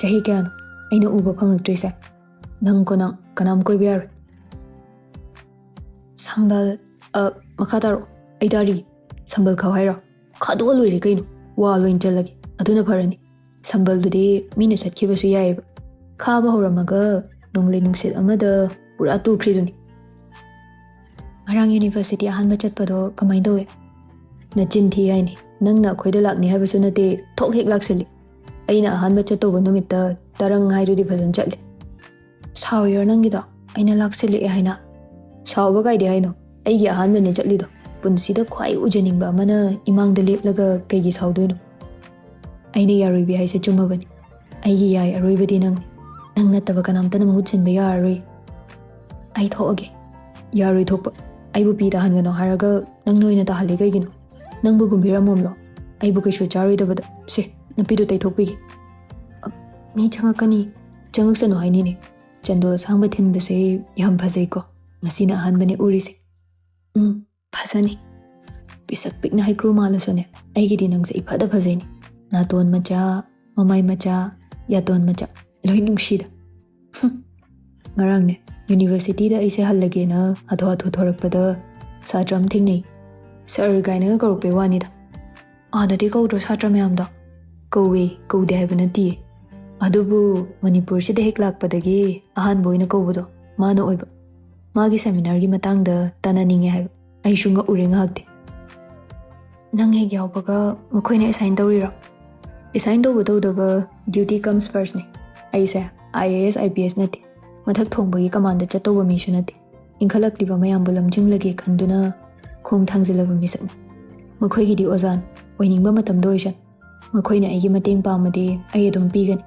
ꯆꯍꯤ ꯀꯌꯥꯅꯣ ꯑꯩꯅ ꯎꯕ ꯐꯪꯉꯛꯇ꯭ꯔꯤꯁꯦ? ꯅꯪ ꯀꯣ ꯅꯪ, ꯀꯅꯥꯝ ꯀꯣꯏꯕ ꯌꯥꯔꯣꯏ꯫ ꯁꯝꯕꯜ, ꯑ, ꯃꯈꯥ ꯇꯥꯔꯛꯑꯣ꯫ ꯑꯩ ꯇꯥꯔꯤ꯫ ꯁꯝꯕꯜ ꯈꯥꯎ ꯍꯥꯏꯔꯣ? ꯈꯥꯗꯣꯛꯑ ꯂꯣꯏꯔꯦ ꯀꯩꯅꯣ꯫ ꯋꯥ ꯂꯣꯏ ꯆꯜꯂꯒꯦ꯫ ꯑꯗꯨꯅ ꯐꯔꯅꯤ꯫ ꯁꯝꯕꯜꯗꯨꯗꯤ ꯃꯤꯅ ꯆꯠꯈꯤꯕꯁꯨ ꯌꯥꯏꯑꯕ꯫ ꯈꯥꯕ ꯍꯧꯔꯝꯃꯒ ꯅꯣꯡꯂꯩ ꯅꯨꯡꯁꯤꯠ ꯑꯃꯗ ꯄꯨꯔꯥ ꯇꯨꯈ꯭ꯔꯤꯗꯨꯅꯤ꯫ ꯉꯔꯥꯡ ꯌꯨꯅꯤꯚꯔꯁꯤꯇꯤ ꯑꯍꯥꯟꯕ ꯆꯠꯄꯗꯣ ꯀꯃꯥꯏꯅ ꯇꯧꯋꯦ? ꯅꯆꯤꯟ ꯊꯤ ꯍꯥꯏꯅꯤ꯫ ꯅꯪꯅ ꯑꯩꯈꯣꯏꯗ ꯂꯥꯛꯅꯤ ꯍꯥꯏꯕꯁꯨ ꯅꯠꯇꯦ, ꯊꯣꯛ ꯍꯦꯛ ꯂꯥꯛꯁꯤꯜꯂꯤ꯫ ꯑꯩꯅ ꯑꯍꯥꯟꯕ ꯆꯠꯇꯧꯕ ꯅꯨꯃꯤꯠꯇ ꯇꯔꯪ ꯍꯥꯏꯗꯨꯗꯤ ꯐꯖꯅ ꯆꯠꯂꯤ꯫ ꯁꯥꯎꯔꯤꯔꯣ ꯅꯪꯒꯤꯗꯣ? ꯑꯩꯅ ꯂꯥꯛꯁꯤꯜꯂꯛꯑꯦ ꯍꯥꯏꯅ? ꯁꯥꯎꯕ ꯀꯥꯏꯗꯦ ꯍꯥꯏꯅꯣ? ꯑꯩꯒꯤ ꯑꯍꯥꯟꯕꯅꯦ ꯆꯠꯂꯤꯗꯣ꯫ ꯄꯨꯟꯁꯤꯗ ꯈ꯭ꯋꯥꯏ ꯎꯖꯅꯤꯡꯕ ꯑꯃꯅ ꯏꯃꯥꯡꯗ ꯂꯦꯞꯂꯒ ꯀꯩꯒꯤ ꯁꯥꯎꯗꯣꯏꯅꯣ? ꯑꯩꯅ ꯌꯥꯔꯣꯏꯕꯤ ꯍꯥꯏꯁꯦ ꯆꯨꯝꯃꯕꯅꯤ꯫ ꯑꯩꯒꯤ ꯌꯥꯏ ꯑꯔꯣꯏꯕꯗꯤ ꯅꯪꯅꯤ꯫ ꯅꯪ ꯅꯠꯇꯕ ꯀꯅꯥꯝꯇꯅ ꯃꯍꯨꯠ ꯁꯤꯟꯕ ꯌꯥꯔꯔꯣꯏ꯫ ꯑꯩ ꯊꯣꯛꯑꯒꯦ꯫ ꯌꯥꯔꯣꯏ ꯊꯣꯛꯄ꯫ ꯑꯩꯕꯨ ꯄꯤ ꯇꯥꯍꯟꯒꯅꯣ ꯍꯥꯏꯔꯒ ꯅꯪ ꯅꯣꯏꯅ ꯇꯥꯍꯜꯂꯤ ꯀꯩꯒꯤꯅꯣ? ꯅꯪꯕꯨ ꯒꯨꯝꯕꯤꯔꯝꯃꯣꯝꯂꯣ? ꯑꯩꯕꯨ ꯀꯩꯁꯨ ꯆꯥꯔꯣꯏꯗꯕꯗ꯫ ꯁꯦ, ꯅꯨꯄꯤꯗꯨ ꯇꯩꯊꯣꯛꯄꯤꯒꯦ꯫ ꯑ, ꯃꯤ ꯆꯪꯉꯛꯀꯅꯤ꯫ ꯆꯪꯉꯛꯁꯅꯨ ꯍꯥꯏꯅꯤꯅꯦ꯫ ꯆꯟꯗꯣꯜ ꯑꯁꯥꯡꯕ ꯊꯤꯟꯕꯁꯦ ꯌꯥꯝ ꯐꯖꯩꯀꯣ꯫ ꯉꯁꯤꯅ ꯑꯍꯥꯟꯕꯅꯦ ꯎꯔꯤꯁꯦ꯫ ꯎꯝ, ꯐꯖꯅꯤ꯫ ꯄꯤꯁꯛ ꯄꯤꯛꯅ ꯍꯩꯀ꯭ꯔꯨ ꯃꯥꯜꯂꯁꯨꯅꯦ, ꯑꯩꯒꯤꯗꯤ ꯅꯪꯁꯦ ꯏꯐꯗ ꯐꯖꯩꯅꯦ꯫ ꯅꯥꯇꯣꯟ ꯃꯆꯥ, ꯃꯃꯥꯏ ꯃꯆꯥ, ꯌꯥꯇꯣꯟ ꯃꯆꯥ, ꯂꯣꯏ ꯅꯨꯡꯁꯤꯗ꯫ ꯍꯨꯝ꯫ ꯉꯔꯥꯡꯅꯦ, ꯌꯨꯅꯤꯚꯔꯁꯤꯇꯤꯗ ꯑꯩꯁꯦ ꯍꯜꯂꯒꯦꯅ ꯍꯥꯊꯨ ꯍꯥꯊꯨ ꯊꯣꯔꯛꯄꯗ ꯁꯥꯇ꯭ꯔ ꯑꯃ ꯊꯦꯡꯅꯩ꯫ "ꯁꯔ" ꯀꯥꯏꯅꯒ ꯀꯧꯔꯛꯄꯩ ꯋꯥꯅꯤꯗ꯫ ꯑꯥꯗꯗꯤ ꯀꯧꯗ꯭ꯔꯣ ꯁꯥꯇ꯭ꯔ ꯃꯌꯥꯝꯗꯣ? ꯀꯧꯋꯦ, ꯀꯧꯗꯦ ꯍꯥꯏꯕ ꯅꯠꯇꯤꯌꯦ꯫ ꯑꯗꯨꯕꯨ ꯃꯅꯤꯄꯨꯔꯁꯤꯗ ꯍꯦꯛ ꯂꯥꯛꯄꯗꯒꯤ ꯑꯍꯥꯟꯕ ꯑꯣꯏꯅ ꯀꯧꯕꯗꯣ ꯃꯥꯅ ꯑꯣꯏꯕ꯫ ꯃꯥꯒꯤ ꯁꯦꯃꯤꯅꯥꯔꯒꯤ ꯃꯇꯥꯡꯗ ꯇꯥꯟꯅꯅꯤꯡꯉꯦ ꯍꯥꯏꯕ꯫ ꯑꯩꯁꯨ ꯉꯛꯎꯔꯦ ꯉꯥꯏꯍꯥꯛꯇꯤ꯫ "ꯅꯪ ꯍꯦꯛ ꯌꯥꯎꯕꯒ ꯃꯈꯣꯏꯅ ꯑꯦꯁꯥꯏꯟ ꯇꯧꯔꯤꯔꯣ?" ꯑꯦꯁꯥꯏꯟ ꯇꯧꯕ ꯇꯧꯗꯕ duty comes first ꯅꯦ꯫ ꯑꯩꯁꯦ IAS IPS ꯅꯠꯇꯦ꯫ ꯃꯊꯛ ꯊꯣꯡꯕꯒꯤ ꯀꯃꯥꯟꯗ ꯆꯠꯇꯧꯕ ꯃꯤꯁꯨ ꯅꯠꯇꯦ꯫ ꯏꯟꯈꯠꯂꯛꯂꯤꯕ ꯃꯌꯥꯝꯕꯨ ꯂꯝꯖꯤꯡꯂꯒꯦ ꯈꯟꯗꯨꯅ ꯈꯣꯡ ꯊꯥꯡꯖꯤꯜꯂꯕ ꯃꯤꯁꯛꯅꯤ꯫ ꯃꯈꯣꯏꯒꯤꯗꯤ ꯑꯣꯖꯥꯅꯤ꯫ ꯑꯣꯏꯅꯤꯡꯕ ꯃꯇꯝꯗ ꯑꯣꯏꯁꯅꯨ꯫ ꯃꯈꯣꯏꯅ ꯑꯩꯒꯤ ꯃꯇꯦꯡ ꯄꯥꯝꯃꯗꯤ ꯑꯩ ꯑꯗꯨꯝ ꯄꯤꯒꯅꯤ꯫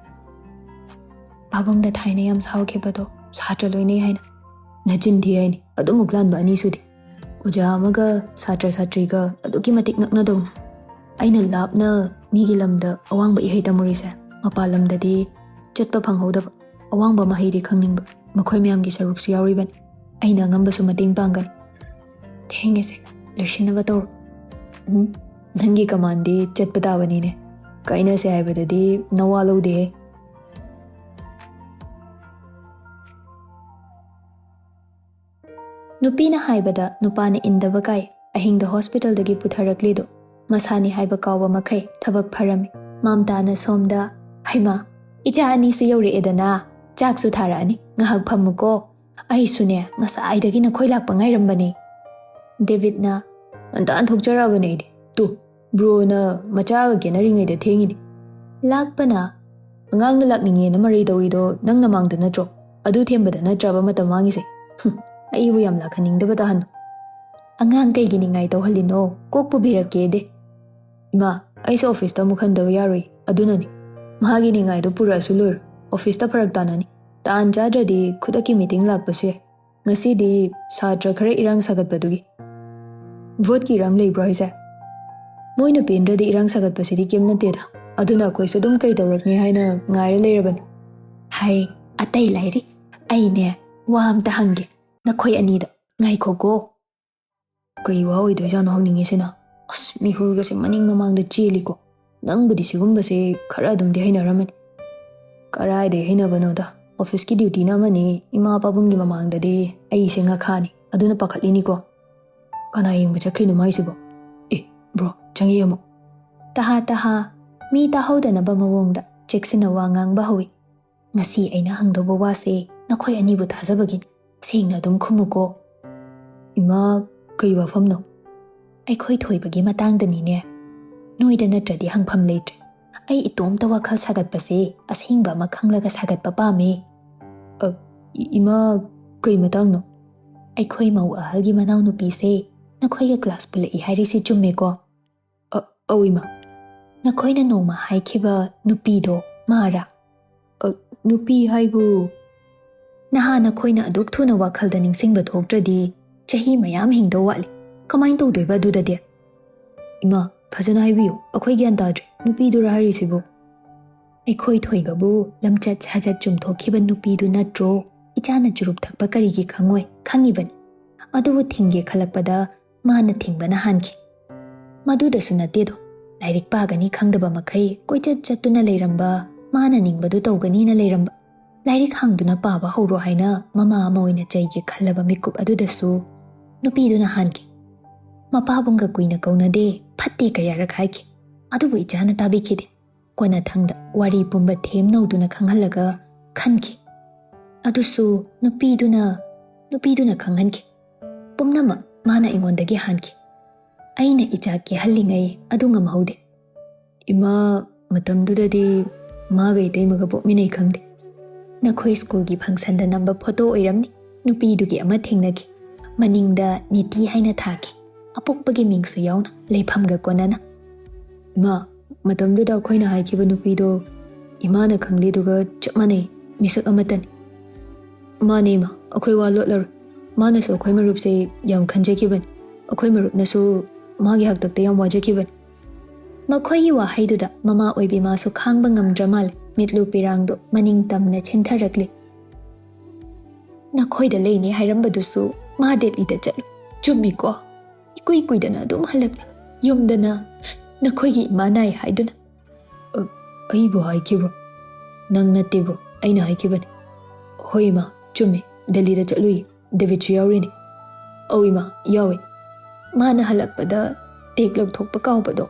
ꯄꯥꯕꯨꯡꯗ ꯊꯥꯏꯅ ꯌꯥꯝ ꯁꯥꯎꯈꯤꯕꯗꯣ ꯁꯥꯇ꯭ꯔ ꯂꯣꯏꯅꯩ ꯍꯥꯏꯅ꯫ ꯅꯆꯤꯟ ꯊꯤ ꯍꯥꯏꯅꯤ꯫ ꯑꯗꯨꯃꯨꯛ ꯂꯥꯟꯕ ꯑꯅꯤ ꯁꯨꯗꯦ꯫ ꯑꯣꯖꯥ ꯑꯃꯒ ꯁꯥꯇ꯭ꯔ ꯁꯥꯇ꯭ꯔꯤꯒ ꯑꯗꯨꯛꯀꯤ ꯃꯇꯤꯛ ꯅꯛꯅꯗꯧꯅꯤ꯫ ꯑꯩꯅ ꯂꯥꯞꯅ ꯃꯤꯒꯤ ꯂꯝꯗ ꯑꯋꯥꯡꯕ ꯏꯍꯩ ꯇꯝꯃꯨꯔꯤꯁꯦ ꯃꯄꯥꯟ ꯂꯝꯗꯗꯤ ꯆꯠꯄ ꯐꯪꯍꯧꯗꯕ, ꯑꯋꯥꯡꯕ ꯃꯍꯩꯗꯤ ꯈꯪꯅꯤꯡꯕ꯫ ꯃꯈꯣꯏ ꯃꯌꯥꯝꯒꯤ ꯁꯔꯨꯛꯁꯨ ꯌꯥꯎꯔꯤꯕꯅꯤ꯫ ꯑꯩꯅ ꯑꯉꯝꯕꯁꯨ ꯃꯇꯦꯡ ꯄꯥꯡꯒꯅꯤ꯫ ꯊꯦꯡꯉꯦꯁꯦ, ꯂꯣꯏꯁꯤꯟꯅꯕ ꯇꯧꯔꯣ꯫ ꯎꯝ, ꯅꯪꯒꯤ ꯀꯃꯥꯟꯗꯤ ꯆꯠꯄ ꯇꯥꯕꯅꯤꯅꯦ꯫ ꯀꯥꯏꯅꯁꯦ ꯍꯥꯏꯕꯗꯗꯤ ꯅꯋꯥ ꯂꯧꯗꯦꯍꯦ꯫ ꯅꯨꯄꯤꯅ ꯍꯥꯏꯕꯗ ꯅꯨꯄꯥꯅ ꯏꯟꯗꯕ ꯀꯥꯏ꯫ ꯑꯍꯤꯡꯗ ꯍꯣꯁꯄꯤꯇꯥꯜꯗꯒꯤ ꯄꯨꯊꯔꯛꯂꯤꯗꯣ ꯃꯁꯥꯅꯤ ꯍꯥꯏꯕ ꯀꯥꯎꯕ ꯃꯈꯩ ꯊꯕꯛ ꯐꯔꯝꯃꯤ꯫ ꯃꯝꯇꯥꯅ ꯁꯣꯝꯗ, "ꯍꯩꯃꯥ, ꯏꯆꯥ ꯑꯅꯤꯁꯨ ꯌꯧꯔꯛꯑꯦꯗꯅ, ꯆꯥꯛꯁꯨ ꯊꯥꯔꯛꯑꯅꯤ, ꯉꯥꯏꯍꯥꯛ ꯐꯝꯃꯨꯀꯣ꯫ ꯑꯩꯁꯨꯅꯦ, ꯉꯁꯥꯏꯗꯒꯤ ꯅꯈꯣꯏ ꯂꯥꯛꯄ ꯉꯥꯏꯔꯝꯕꯅꯦ꯫ ꯗꯦꯕꯤꯠꯅ, "ꯉꯟꯇꯥꯅ ꯊꯣꯛꯆꯔꯛꯑꯕꯅꯦ ꯑꯩꯗꯤ꯫ ꯇꯨ, ꯕ꯭ꯔꯣꯅ ꯃꯆꯥꯒ ꯀꯦꯅꯔꯤꯉꯩꯗ ꯊꯦꯡꯉꯤꯅꯤ꯫" ꯂꯥꯛꯄꯅ, "ꯑꯉꯥꯡꯅ ꯂꯥꯛꯅꯤꯡꯉꯦꯅ ꯃꯔꯩ ꯇꯧꯔꯤꯗꯣ ꯅꯪ ꯅꯃꯥꯡꯗ ꯅꯠꯇ꯭ꯔꯣ? ꯑꯗꯨ ꯊꯦꯝꯕꯗ ꯅꯠꯇ꯭ꯔꯕ ꯃꯇꯝ ꯃꯥꯡꯉꯤꯁꯦ? ꯍꯨꯝ, ꯑꯩꯕꯨ ꯌꯥꯝ ꯂꯥꯛꯍꯟꯅꯤꯡꯗꯕ ꯇꯥꯍꯟꯅꯨ꯫" "ꯑꯉꯥꯡ ꯀꯩꯒꯤ ꯅꯤꯡꯉꯥꯏ ꯇꯧꯍꯜꯂꯤꯅꯣ? ꯀꯣꯛ ꯄꯨꯕꯤꯔꯛꯀꯦꯗꯦ꯫" "ꯏꯃꯥ, ꯑꯩꯁꯨ ꯑꯣꯐꯤꯁꯇ ꯑꯃꯨꯛ ꯍꯟꯗꯕ ꯌꯥꯔꯣꯏ, ꯑꯗꯨꯅꯅꯤ꯫ ꯃꯥꯒꯤ ꯅꯤꯡꯉꯥꯏꯗꯣ ꯄꯨꯔꯛꯑꯁꯨ ꯂꯣꯏꯔꯣꯏ, ꯑꯣꯐꯤꯁꯇ ꯐꯔꯛ ꯇꯥꯅꯅꯤ꯫ ꯇꯥꯟ ꯆꯥꯗ꯭ꯔꯗꯤ ꯈꯨꯗꯛꯀꯤ ꯃꯤꯇꯤꯡ ꯂꯥꯛꯄꯁꯨ ꯌꯥꯏ꯫ ꯉꯁꯤꯗꯤ ꯁꯥꯇ꯭ꯔ ꯈꯔ ꯏꯔꯥꯡ ꯁꯥꯒꯠꯄꯗꯨꯒꯤ꯫" "ꯚꯣꯠꯀꯤ ꯏꯔꯥꯡ ꯂꯩꯕ꯭ꯔꯣ ꯍꯥꯏꯁꯦ? ꯃꯣꯏꯅ ꯄꯦꯟꯗ꯭ꯔꯗꯤ ꯏꯔꯥꯡ ꯁꯥꯒꯠꯄꯁꯤꯗꯤ ꯀꯩꯝ ꯅꯠꯇꯦꯗ꯫ ꯑꯗꯨꯅ ꯑꯩꯈꯣꯏꯁꯨ ꯑꯗꯨꯝ ꯀꯩ ꯇꯧꯔꯛꯅꯤ ꯍꯥꯏꯅ ꯉꯥꯏꯔ ꯂꯩꯔꯕꯅꯤ꯫" "ꯍꯥꯏ, ꯑꯇꯩ ꯂꯥꯏꯔꯤ꯫ ꯑꯩꯅꯦ, ꯋꯥ ꯑꯝꯇ ꯍꯪꯒꯦ ꯅꯈꯣꯏ ꯑꯅꯤꯗ꯫ ꯉꯥꯏꯈꯣꯀꯣ꯫" "ꯀꯩ ꯋꯥ ꯑꯣꯏꯗꯣꯏꯖꯥꯠꯅꯣ ꯍꯪꯅꯤꯡꯉꯤꯁꯤꯅ? ꯑꯁ, ꯃꯤꯍꯨꯜꯒꯁꯦ ꯃꯅꯤꯡ ꯃꯃꯥꯡꯗ ꯆꯦꯜꯂꯤꯀꯣ꯫ ꯅꯪꯕꯨꯗꯤ ꯁꯤꯒꯨꯝꯕꯁꯦ ꯈꯔ ꯑꯗꯨꯝꯗꯤ ꯍꯩꯅꯔꯝꯃꯅꯤ꯫" "ꯀꯔꯥꯏꯗꯩ ꯍꯩꯅꯕꯅꯣꯗ? ꯑꯣꯐꯤꯁꯀꯤ ꯗ꯭ꯌꯨꯇꯤꯅ ꯑꯃꯅꯤ, ꯏꯃꯥ ꯄꯥꯕꯨꯡꯒꯤ ꯃꯃꯥꯡꯗꯗꯤ ꯑꯩꯁꯦ ꯉꯥꯈꯥꯅꯤ, ꯑꯗꯨꯅ ꯄꯥꯈꯠꯂꯤꯅꯤꯀꯣ꯫" "ꯀꯅꯥ ꯌꯦꯡꯕ ꯆꯠꯈ꯭ꯔꯤꯅꯣ ꯃꯥꯏꯁꯤꯕꯣ? ꯑꯦ, ꯕ꯭ꯔꯣ, ꯆꯪꯉꯛꯑꯦ ꯑꯃꯨꯛ꯫" "ꯇꯍꯥ ꯇꯍꯥ, ꯃꯤ ꯇꯥꯍꯧꯗꯅꯕ ꯃꯑꯣꯡꯗ ꯆꯦꯛꯁꯤꯟꯅ ꯋꯥ ꯉꯥꯡꯕ ꯍꯧꯏ꯫ ꯉꯁꯤ ꯑꯩꯅ ꯍꯪꯗꯧꯕ ꯋꯥꯁꯦ ꯅꯈꯣꯏ ꯑꯅꯤꯕꯨ ꯊꯥꯖꯕꯒꯤꯅꯤ꯫ ꯁꯦꯡꯅ ꯑꯗꯨꯝ ꯈꯨꯝꯃꯨꯀꯣ꯫" "ꯏꯃꯥ, ꯀꯩ ꯋꯥꯐꯝꯅꯣ?" "ꯑꯩꯈꯣꯏ ꯊꯣꯏꯕꯒꯤ ꯃꯇꯥꯡꯗꯅꯤꯅꯦ꯫ ꯅꯣꯏꯗ ꯅꯠꯇ꯭ꯔꯗꯤ ꯍꯪꯐꯝ ꯂꯩꯇ꯭ꯔꯦ꯫ ꯑꯩ ꯏꯇꯣꯝꯇ ꯋꯥꯈꯜ ꯁꯥꯒꯠꯄꯁꯦ ꯑꯁꯦꯡꯕ ꯑꯃ ꯈꯪꯂꯒ ꯁꯥꯒꯠꯄ ꯄꯥꯝꯃꯦ꯫" "ꯑ, ꯏ-, ꯏꯃꯥ, ꯀꯩ ꯃꯇꯥꯡꯅꯣ?" "ꯑꯩꯈꯣꯏ ꯃꯧ ꯑꯍꯜꯒꯤ ꯃꯅꯥꯎꯅꯨꯄꯤꯁꯦ ꯅꯈꯣꯏꯒ ꯀ꯭ꯂꯥꯁ ꯄꯨꯜꯂꯛꯏ ꯍꯥꯏꯔꯤꯁꯤ ꯆꯨꯝꯃꯦꯀꯣ?" "ꯑ, ꯑꯧ, ꯏꯃꯥ꯫" "ꯅꯈꯣꯏꯅ ꯅꯣꯡꯃ ꯍꯥꯏꯈꯤꯕ ꯅꯨꯄꯤꯗꯣ ꯃꯥꯔꯥ?" "ꯑ, ꯅꯨꯄꯤ ꯍꯥꯏꯕꯨ?" "ꯅꯍꯥ ꯅꯈꯣꯏꯅ ꯑꯗꯨꯛ ꯊꯨꯅ ꯋꯥꯈꯜꯗ ꯅꯤꯡꯁꯤꯡꯕ ꯊꯣꯛꯇ꯭ꯔꯗꯤ ꯆꯍꯤ ꯃꯌꯥꯝ ꯍꯤꯡꯗꯧ ꯋꯥꯠꯂꯤ꯫ ꯀꯃꯥꯏꯅ ꯇꯧꯗꯣꯏꯕ ꯑꯗꯨꯗꯗꯤ?" "ꯏꯃꯥ, ꯐꯖꯅ ꯍꯥꯏꯕꯤꯌꯨ, ꯑꯩꯈꯣꯏ ꯒ꯭ꯌꯥꯟ ꯇꯥꯗ꯭ꯔꯦ꯫ ꯅꯨꯄꯤꯗꯨꯔ ꯍꯥꯏꯔꯤꯁꯤꯕꯨ?" "ꯑꯩꯈꯣꯏ ꯊꯣꯏꯕꯕꯨ ꯂꯝꯆꯠ ꯁꯥꯖꯠ ꯆꯨꯝꯊꯣꯛꯈꯤꯕ ꯅꯨꯄꯤꯗꯨ ꯅꯠꯇ꯭ꯔꯣ? ꯏꯆꯥꯅ ꯆꯨꯔꯨꯞ ꯊꯛꯄ ꯀꯔꯤꯒꯤ ꯈꯪꯉꯣꯏ? ꯈꯪꯉꯤꯕꯅꯤ꯫ ꯑꯗꯨꯕꯨ ꯊꯤꯡꯒꯦ ꯈꯜꯂꯛꯄꯗ ꯃꯥꯅ ꯊꯤꯡꯕꯅ ꯍꯥꯟꯈꯤ꯫ ꯃꯗꯨꯗꯁꯨ ꯅꯠꯇꯦꯗꯣ, ꯂꯥꯏꯔꯤꯛ ꯄꯥꯒꯅꯤ ꯈꯪꯗꯕ ꯃꯈꯩ ꯀꯣꯏꯆꯠ ꯆꯠꯇꯨꯅ ꯂꯩꯔꯝꯕ, ꯃꯥꯅ ꯅꯤꯡꯕꯗꯨ ꯇꯧꯒꯅꯤꯅ ꯂꯩꯔꯝꯕ, ꯂꯥꯏꯔꯤꯛ ꯍꯥꯡꯗꯨꯅ ꯄꯥꯕ ꯍꯧꯔꯣ ꯍꯥꯏꯅ ꯃꯃꯥ ꯑꯃ ꯑꯣꯏꯅ ꯆꯩꯒꯦ ꯈꯜꯂꯕ ꯃꯤꯀꯨꯞ ꯑꯗꯨꯗꯁꯨ ꯅꯨꯄꯤꯗꯨꯅ ꯍꯥꯟꯈꯤ꯫ ꯃꯄꯥꯕꯨꯡꯒ ꯀꯨꯏꯅ ꯀꯧꯅꯗꯦ, ꯐꯠꯇꯦ ꯀꯌꯥꯔꯛ ꯍꯥꯏꯈꯤ꯫ ꯑꯗꯨꯕꯨ ꯏꯆꯥꯅ ꯇꯥꯕꯤꯈꯤꯗꯦ꯫ ꯀꯣꯟꯅꯊꯪꯗ ꯋꯥꯔꯤ ꯄꯨꯝꯕ ꯊꯦꯝ ꯅꯧꯗꯨꯅ ꯈꯪꯍꯜꯂꯒ ꯈꯟꯈꯤ꯫ ꯑꯗꯨꯁꯨ ꯅꯨꯄꯤꯗꯨꯅ, ꯅꯨꯄꯤꯗꯨꯅ ꯈꯪꯍꯟꯈꯤ꯫ ꯄꯨꯝꯅꯃꯛ ꯃꯥꯅ ꯑꯩꯉꯣꯟꯗꯒꯤ ꯍꯥꯟꯈꯤ꯫ ꯑꯩꯅ ꯏꯆꯥ ꯀꯦꯍꯜꯂꯤꯉꯩ ꯑꯗꯨ ꯉꯝꯍꯧꯗꯦ꯫ ꯏꯃꯥ, ꯃꯇꯝꯗꯨꯗꯗꯤ ꯃꯥꯒ ꯏꯇꯩꯃꯒ ꯄꯣꯛꯃꯤꯟꯅꯩ ꯈꯪꯗꯦ꯫ ꯅꯈꯣꯏ ꯁ꯭ꯀꯨꯜꯒꯤ ꯐꯪꯁꯟꯗ ꯅꯝꯕ ꯐꯣꯇꯣ ꯑꯣꯏꯔꯝꯅꯤ꯫ ꯅꯨꯄꯤꯗꯨꯒꯤ ꯑꯃ ꯊꯦꯡꯅꯈꯤ꯫ ꯃꯅꯤꯡꯗ ꯅꯤꯇꯤ ꯍꯥꯏꯅ ꯊꯥꯈꯤ꯫ ꯑꯄꯣꯛꯄꯒꯤ ꯃꯤꯡꯁꯨ ꯌꯥꯎꯅ, ꯂꯩꯐꯝꯒ ꯀꯣꯟꯅꯅ꯫ ꯏꯃꯥ, ꯃꯇꯝꯗꯨꯗ ꯑꯩꯈꯣꯏꯅ ꯍꯥꯏꯈꯤꯕ ꯅꯨꯄꯤꯗꯣ ꯏꯃꯥꯅ ꯈꯪꯂꯤꯗꯨꯒ ꯆꯞ ꯃꯥꯟꯅꯩ, ꯃꯤꯁꯛ ꯑꯃꯠꯇꯅꯤ꯫ ꯃꯥꯅꯦ ꯏꯃꯥ, ꯑꯩꯈꯣꯏ ꯋꯥ ꯂꯣꯠꯂꯔꯣꯏ꯫ ꯃꯥꯅꯁꯨ ꯑꯩꯈꯣꯏ ꯃꯔꯨꯞꯁꯦ ꯌꯥꯝ ꯈꯟꯖꯈꯤꯕꯅꯤ꯫ ꯑꯩꯈꯣꯏ ꯃꯔꯨꯞꯅꯁꯨ ꯃꯥꯒꯤ ꯍꯥꯛꯇꯛꯇ ꯌꯥꯝ ꯋꯥꯖꯈꯤꯕꯅꯤ꯫ ꯃꯈꯣꯏꯒꯤ ꯋꯥꯍꯩꯗꯨꯗ ꯃꯃꯥ ꯑꯣꯏꯕꯤ ꯃꯥꯁꯨ ꯈꯥꯡꯕ ꯉꯝꯗ꯭ꯔ ꯃꯥꯜꯂꯦ꯫ ꯃꯤꯠꯂꯨ ꯄꯤꯔꯥꯡꯗꯣ ꯃꯅꯤꯡ ꯇꯝꯅ ꯆꯤꯟꯊꯔꯛꯂꯤ꯫ ꯅꯈꯣꯏꯗ ꯂꯩꯅꯤ ꯍꯥꯏꯔꯝꯕꯗꯨꯁꯨ ꯃꯥ ꯗꯦꯜꯂꯤꯗ ꯆꯠꯂꯨ꯫ ꯆꯨꯝꯃꯤꯀꯣ? ꯏꯀꯨꯏ ꯀꯨꯏꯗꯅ ꯑꯗꯨꯝ ꯍꯜꯂꯛꯂꯦ꯫ ꯌꯨꯝꯗꯅ ꯅꯈꯣꯏꯒꯤ ꯏꯃꯥ ꯅꯥꯏ ꯍꯥꯏꯗꯨꯅ꯫ "ꯑ, ꯑꯩꯕꯨ ꯍꯥꯏꯈꯤꯕ꯭ꯔꯣ?" "ꯅꯪ ꯅꯠꯇꯦꯕ꯭ꯔꯣ, ꯑꯩꯅ ꯍꯥꯏꯈꯤꯕꯅꯤ꯫" "ꯍꯣꯏ ꯏꯃꯥ, ꯆꯨꯝꯃꯤ, ꯗꯦꯜꯂꯤꯗ ꯆꯠꯂꯨꯏ, ꯗꯦꯕꯤꯠꯁꯨ ꯌꯥꯎꯔꯤꯅꯤ꯫" "ꯑꯧ ꯏꯃꯥ, ꯌꯥꯎꯏ꯫ ꯃꯥꯅ ꯍꯜꯂꯛꯄꯗ ꯇꯦꯛ ꯂꯧꯊꯣꯛꯄ ꯀꯥꯎꯕꯗꯣ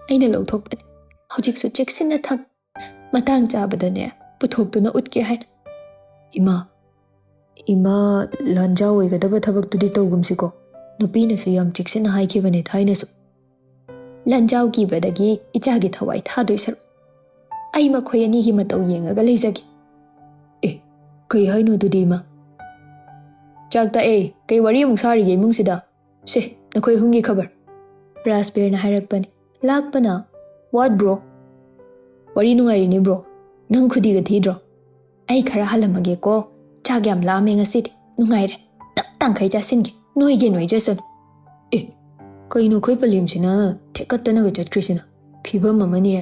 ꯑꯩꯅ ꯂꯧꯊꯣꯛꯄꯅꯤ꯫ ꯍꯧꯖꯤꯛꯁꯨ ꯆꯦꯛꯁꯤꯟꯅ ꯊꯝ꯫ ꯃꯇꯥꯡ ꯆꯥꯕꯗꯅꯦ, ꯄꯨꯊꯣꯛꯇꯨꯅ ꯎꯠꯀꯦ ꯍꯥꯏꯅ꯫" "ꯏꯃꯥ, ꯏꯃꯥ, ꯂꯥꯟꯖꯥꯎ ꯑꯣꯏꯒꯗꯕ ꯊꯕꯛꯇꯨꯗꯤ ꯇꯧꯒꯨꯝꯁꯤꯀꯣ꯫ ꯅꯨꯄꯤꯅꯁꯨ ꯌꯥꯝ ꯆꯦꯛꯁꯤꯟꯅ ꯍꯥꯏꯈꯤꯕꯅꯦ ꯊꯥꯏꯅꯁꯨ꯫" "ꯂꯥꯟꯖꯥꯎ ꯀꯤꯕꯗꯒꯤ ꯏꯆꯥꯒꯤ ꯊꯋꯥꯏ ꯊꯥꯗꯣꯏ ꯁꯔꯨꯛ, ꯑꯩ ꯃꯈꯣꯏ ꯑꯅꯤꯒꯤ ꯃꯇꯧ ꯌꯦꯡꯉꯒ ꯂꯩꯖꯒꯦ꯫" "ꯑꯦ, ꯀꯩ ꯍꯥꯏꯅꯣ ꯑꯗꯨꯗꯤ ꯏꯃꯥ?" "ꯆꯥꯛ ꯇꯥꯛꯑꯦ, ꯀꯩ ꯋꯥꯔꯤ ꯑꯃꯨꯛ ꯁꯥꯔꯤꯒꯦ ꯏꯃꯨꯡꯁꯤꯗ? ꯁꯦ, ꯅꯈꯣꯏ ꯑꯍꯨꯝꯒꯤ ꯈꯕꯔ꯫" ꯔꯥꯖꯕꯤꯔꯅ ꯍꯥꯏꯔꯛꯄꯅꯤ꯫ ꯂꯥꯛꯄꯅ, "What, bro?" "ꯋꯥꯔꯤ ꯅꯨꯡꯉꯥꯏꯔꯤꯅꯦ, bro꯫ ꯅꯪ ꯈꯨꯗꯤꯒ ꯊꯤꯗ꯭ꯔꯣ?" "ꯑꯩ ꯈꯔ ꯍꯜꯂꯝꯃꯒꯦꯀꯣ꯫ ꯆꯥꯛ ꯌꯥꯝ ꯂꯥꯝꯃꯦ ꯉꯁꯤꯗꯤ꯫ ꯅꯨꯡꯉꯥꯏꯔꯦ꯫ ꯇꯞ ꯇꯥꯡꯈꯩ ꯆꯥꯁꯤꯟꯒꯦ꯫ ꯅꯣꯏꯒꯦ ꯅꯣꯏꯖꯁꯅꯨ꯫" "ꯑꯦ, ꯀꯩꯅꯣ ꯑꯩꯈꯣꯏ ꯄꯂꯦꯝꯁꯤꯅ ꯊꯦꯛꯀꯠꯇꯅꯒ ꯆꯠꯈ꯭ꯔꯤꯁꯤꯅ? ꯐꯤꯕꯝ ꯑꯃꯅꯤꯍꯦ꯫"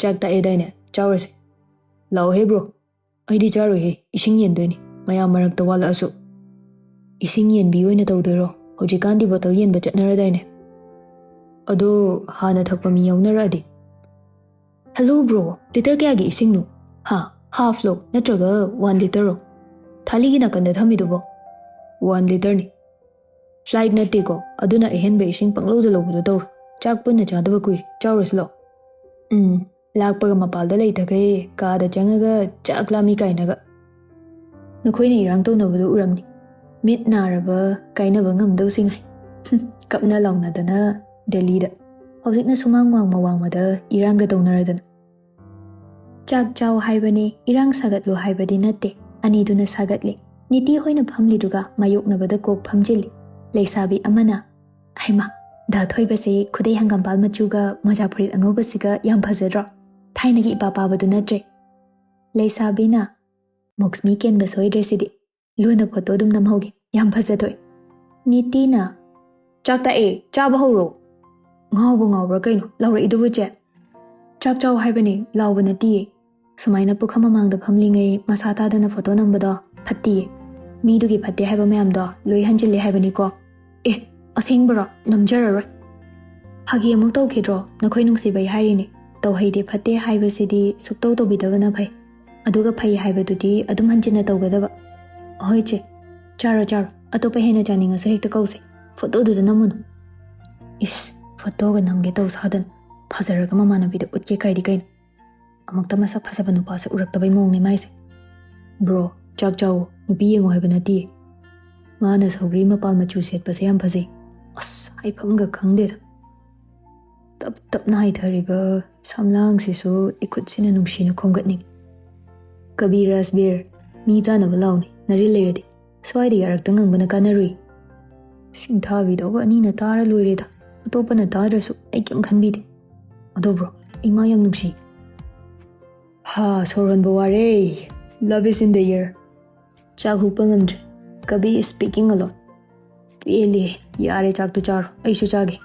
"ꯆꯥꯛ ꯇꯥꯛꯑꯦꯗꯥꯏꯅꯦ? ꯆꯥꯎꯔꯁꯦ꯫" "ꯂꯥꯛꯑꯣꯍꯦ, bro꯫ ꯑꯩꯗꯤ ꯆꯥꯔꯣꯏꯍꯦ, ꯏꯁꯤꯡ ꯌꯦꯟꯗꯣꯏꯅꯤ, ꯃꯌꯥꯝ ꯃꯔꯛꯇ ꯋꯥꯠꯂꯛꯑꯁꯨ꯫" "ꯏꯁꯤꯡ ꯌꯦꯟꯕꯤ ꯑꯣꯏꯅ ꯇꯧꯗꯣꯏꯔꯣ? ꯍꯧꯖꯤꯛꯀꯥꯟꯗꯤ ꯕꯣꯇꯜ ꯌꯦꯟꯕ ꯆꯠꯅꯔꯗꯥꯏꯅꯦ?" "ꯑꯗꯣ ꯍꯥꯟꯅ ꯊꯛꯄ ꯃꯤ ꯌꯥꯎꯅꯔꯛꯑꯗꯤ꯫" "Hello, bro, ꯂꯤꯇꯔ ꯀꯌꯥꯒꯤ ꯏꯁꯤꯡꯅꯣ? ꯍꯥ, half ꯂꯣ, ꯅꯠꯇ꯭ꯔꯒ one liter ꯔꯣ? ꯊꯥꯂꯤꯒꯤ ꯅꯥꯀꯟꯗ ꯊꯝꯃꯤꯗꯨꯕꯣ?" "One liter ꯅꯤ꯫" "Flight ꯅꯠꯇꯦꯀꯣ, ꯑꯗꯨꯅ ꯑꯍꯦꯟꯕ ꯏꯁꯤꯡ ꯄꯪꯂꯧꯗ ꯂꯧꯕꯗꯣ ꯇꯧꯔꯣ꯫ ꯆꯥꯛ ꯄꯨꯟꯅ ꯆꯥꯗꯕ ꯀꯨꯏꯔꯦ, ꯆꯥꯎꯔꯁꯤ ꯂꯥꯛꯑꯣ꯫" "ꯎꯝ, ꯂꯥꯛꯄꯒ ꯃꯄꯥꯜꯗ ꯂꯩꯊꯈꯩ ꯀꯥꯗ ꯆꯪꯉꯒ ꯆꯥꯛ ꯂꯥꯝꯃꯤ ꯀꯥꯏꯅꯒ꯫ ꯅꯈꯣꯏꯅ ꯏꯔꯥꯡ ꯇꯧꯅꯕꯗꯨ ꯎꯔꯝꯅꯤ꯫ ꯃꯤꯠ ꯅꯥꯔꯕ ꯀꯥꯏꯅꯕ ꯉꯝꯗꯧꯁꯤꯡ ꯍꯥꯏ꯫ ꯀꯞꯅ ꯂꯥꯎꯅꯗꯅ ꯗꯦꯜꯂꯤꯗ꯫ ꯍꯧꯖꯤꯛꯅ ꯁꯨꯃꯥꯡ ꯋꯥꯡꯃ ꯋꯥꯡꯃꯗ ꯏꯔꯥꯡꯒ ꯇꯧꯅꯔꯗꯅ꯫ ꯆꯥꯛ ꯆꯥꯎ ꯍꯥꯏꯕꯅꯦ, ꯏꯔꯥꯡ ꯁꯥꯒꯠꯂꯨ ꯍꯥꯏꯕꯗꯤ ꯅꯠꯇꯦ꯫ ꯑꯅꯤꯗꯨꯅ ꯁꯥꯒꯠꯂꯤ꯫ ꯅꯤꯇꯤ ꯍꯣꯏꯅ ꯐꯝꯂꯤꯗꯨꯒ ꯃꯥꯌꯣꯛꯅꯕꯗ ꯀꯣꯛ ꯐꯝꯖꯤꯜꯂꯤ꯫ ꯂꯩꯁꯥꯕꯤ ꯑꯃꯅ, "ꯍꯩꯃꯥ, ꯗꯥ ꯊꯣꯏꯕꯁꯦ ꯈꯨꯗꯩ ꯍꯪꯒꯥꯝꯄꯥꯜ ꯃꯆꯨꯒ ꯃꯣꯖꯥ ꯐꯨꯔꯤꯠ ꯑꯉꯧꯕꯁꯤꯒ ꯌꯥꯝ ꯐꯖꯗ꯭ꯔꯣ? ꯊꯥꯏꯅꯒꯤ ꯏꯄꯥ ꯄꯥꯕꯗꯨ ꯅꯠꯇ꯭ꯔꯦ?" ꯂꯩꯁꯥꯕꯤꯅ, "ꯃꯣꯛꯁꯃꯤ ꯀꯦꯟꯕ ꯁꯣꯏꯗ꯭ꯔꯦ ꯁꯤꯗꯤ꯫ ꯂꯨꯅ ꯐꯣꯇꯣ ꯑꯗꯨꯝ ꯅꯝꯍꯧꯒꯦ꯫ ꯌꯥꯝ ꯐꯖꯊꯣꯛꯑꯦ꯫" ꯅꯤꯇꯤꯅ, "ꯆꯥꯛ ꯇꯥꯛꯑꯦ, ꯆꯥꯕ ꯍꯧꯔꯣ꯫" "ꯉꯥꯎꯕ ꯉꯥꯎꯕ꯭ꯔꯥ ꯀꯩꯅꯣ ꯂꯥꯎꯔꯛꯏꯗꯨꯕꯨ, ꯆꯦ? ꯆꯥꯛ ꯆꯥꯎ ꯍꯥꯏꯕꯅꯦ, ꯂꯥꯎꯕ ꯅꯠꯇꯤꯌꯦ꯫ ꯁꯨꯃꯥꯏꯅ ꯄꯨꯈꯝ ꯃꯃꯥꯡꯗ ꯐꯝꯂꯤꯉꯩ ꯃꯁꯥ ꯇꯥꯗꯅ ꯐꯣꯇꯣ ꯅꯝꯕꯗꯣ ꯐꯠꯇꯤꯌꯦ꯫ ꯃꯤꯗꯨꯒꯤ ꯐꯠꯇꯦ ꯍꯥꯏꯕ ꯃꯌꯥꯝꯗꯣ ꯂꯣꯏ ꯍꯟꯖꯤꯜꯂꯦ ꯍꯥꯏꯕꯅꯤꯀꯣ꯫" "ꯑꯦ, ꯑꯁꯦꯡꯕꯔꯣ? ꯅꯝꯖꯔꯔꯣꯏ꯫" "ꯐꯥꯒꯤ ꯑꯃꯨꯛ ꯇꯧꯈꯤꯗ꯭ꯔꯣ? ꯅꯈꯣꯏ ꯅꯨꯡꯁꯤꯕꯩ ꯍꯥꯏꯔꯤꯅꯦ꯫ ꯇꯧꯍꯩꯗꯦ ꯐꯠꯇꯦ ꯍꯥꯏꯕꯁꯤꯗꯤ ꯁꯨꯛꯇꯧ ꯇꯧꯕꯤꯗꯕꯅ ꯐꯩ꯫ ꯑꯗꯨꯒ ꯐꯩ ꯍꯥꯏꯕꯗꯨꯗꯤ ꯑꯗꯨꯝ ꯍꯟꯖꯤꯟꯅ ꯇꯧꯒꯗꯕ꯫" "ꯑꯍꯣꯏ ꯆꯦ, ꯆꯥꯔꯣ ꯆꯥꯔꯣ, ꯑꯇꯣꯞꯄ ꯍꯦꯟꯅ ꯆꯥꯅꯤꯡꯉꯁꯨ ꯍꯦꯛꯇ ꯀꯧꯁꯦ, ꯐꯣꯇꯣꯗꯨꯗ ꯅꯝꯃꯨꯅꯨ꯫" ꯏꯁ, ꯐꯣꯇꯣꯒ ꯅꯝꯒꯦ ꯇꯧ ꯁꯥꯗꯅ, ꯐꯖꯔꯒ ꯃꯃꯥꯟꯅꯕꯤꯗ ꯎꯠꯀꯦ ꯀꯥꯏꯗꯤ ꯀꯩꯅꯣ꯫ ꯑꯃꯨꯛꯇ ꯃꯁꯛ ꯐꯖꯕ ꯅꯨꯄꯥꯁꯦ ꯎꯔꯛꯇꯕꯩ ꯃꯑꯣꯡꯅꯦ ꯃꯥꯏꯁꯦ꯫ "ꯕ꯭ꯔꯣ, ꯆꯥꯛ ꯆꯥꯎ, ꯅꯨꯄꯤ ꯌꯦꯡꯉꯣ ꯍꯥꯏꯕ ꯅꯠꯇꯤꯌꯦ꯫ ꯃꯥꯅ ꯁꯧꯒ꯭ꯔꯤ ꯃꯄꯥꯜ ꯃꯆꯨ ꯁꯦꯠꯄꯁꯦ ꯌꯥꯝ ꯐꯖꯩ꯫" ꯑꯁ, ꯍꯥꯏꯐꯝꯒ ꯈꯪꯗꯦꯗ꯫ ꯇꯞ ꯇꯞꯅ ꯍꯥꯏꯊꯔꯤꯕ ꯁꯝꯂꯥꯡꯁꯤꯁꯨ ꯏꯈꯨꯠꯁꯤꯅ ꯅꯨꯡꯁꯤꯅ ꯈꯣꯝꯒꯠꯅꯤꯡꯏ꯫ "ꯀꯕꯤ ꯔꯥꯖꯕꯤꯔ, ꯃꯤ ꯇꯥꯅꯕ ꯂꯥꯎꯅꯦ, ꯅꯔꯤꯜ ꯂꯩꯔꯗꯤ꯫ ꯁ꯭ꯋꯥꯏꯗ ꯌꯥꯔꯛꯇ ꯉꯪꯕꯅ ꯀꯥꯟꯅꯔꯨꯏ꯫" ꯁꯤꯡꯊꯥꯕꯤꯗꯧꯕ ꯑꯅꯤꯅ ꯇꯥꯔ ꯂꯣꯏꯔꯦꯗ꯫ ꯑꯇꯣꯞꯄꯅ ꯇꯥꯗ꯭ꯔꯁꯨ ꯑꯩ ꯀꯩꯝ ꯈꯟꯕꯤꯗꯦ꯫ "ꯑꯗꯣ ꯕ꯭ꯔꯣ, ꯑꯩ ꯃꯥ ꯌꯥꯝ ꯅꯨꯡꯁꯤ꯫" ꯍꯥ, ꯁꯣꯔ ꯍꯣꯟꯕ ꯋꯥꯔꯦ꯫ Love is in the air꯫ ꯆꯥꯛ ꯍꯨꯛꯄ ꯉꯝꯗ꯭ꯔꯦ꯫ Kabi is speaking alone꯫ "ꯄꯦꯜꯂꯦ꯫ ꯌꯥꯔꯦ, ꯆꯥꯛꯇꯨ ꯆꯥꯔꯣ, ꯑꯩꯁꯨ ꯆꯥꯒꯦ꯫"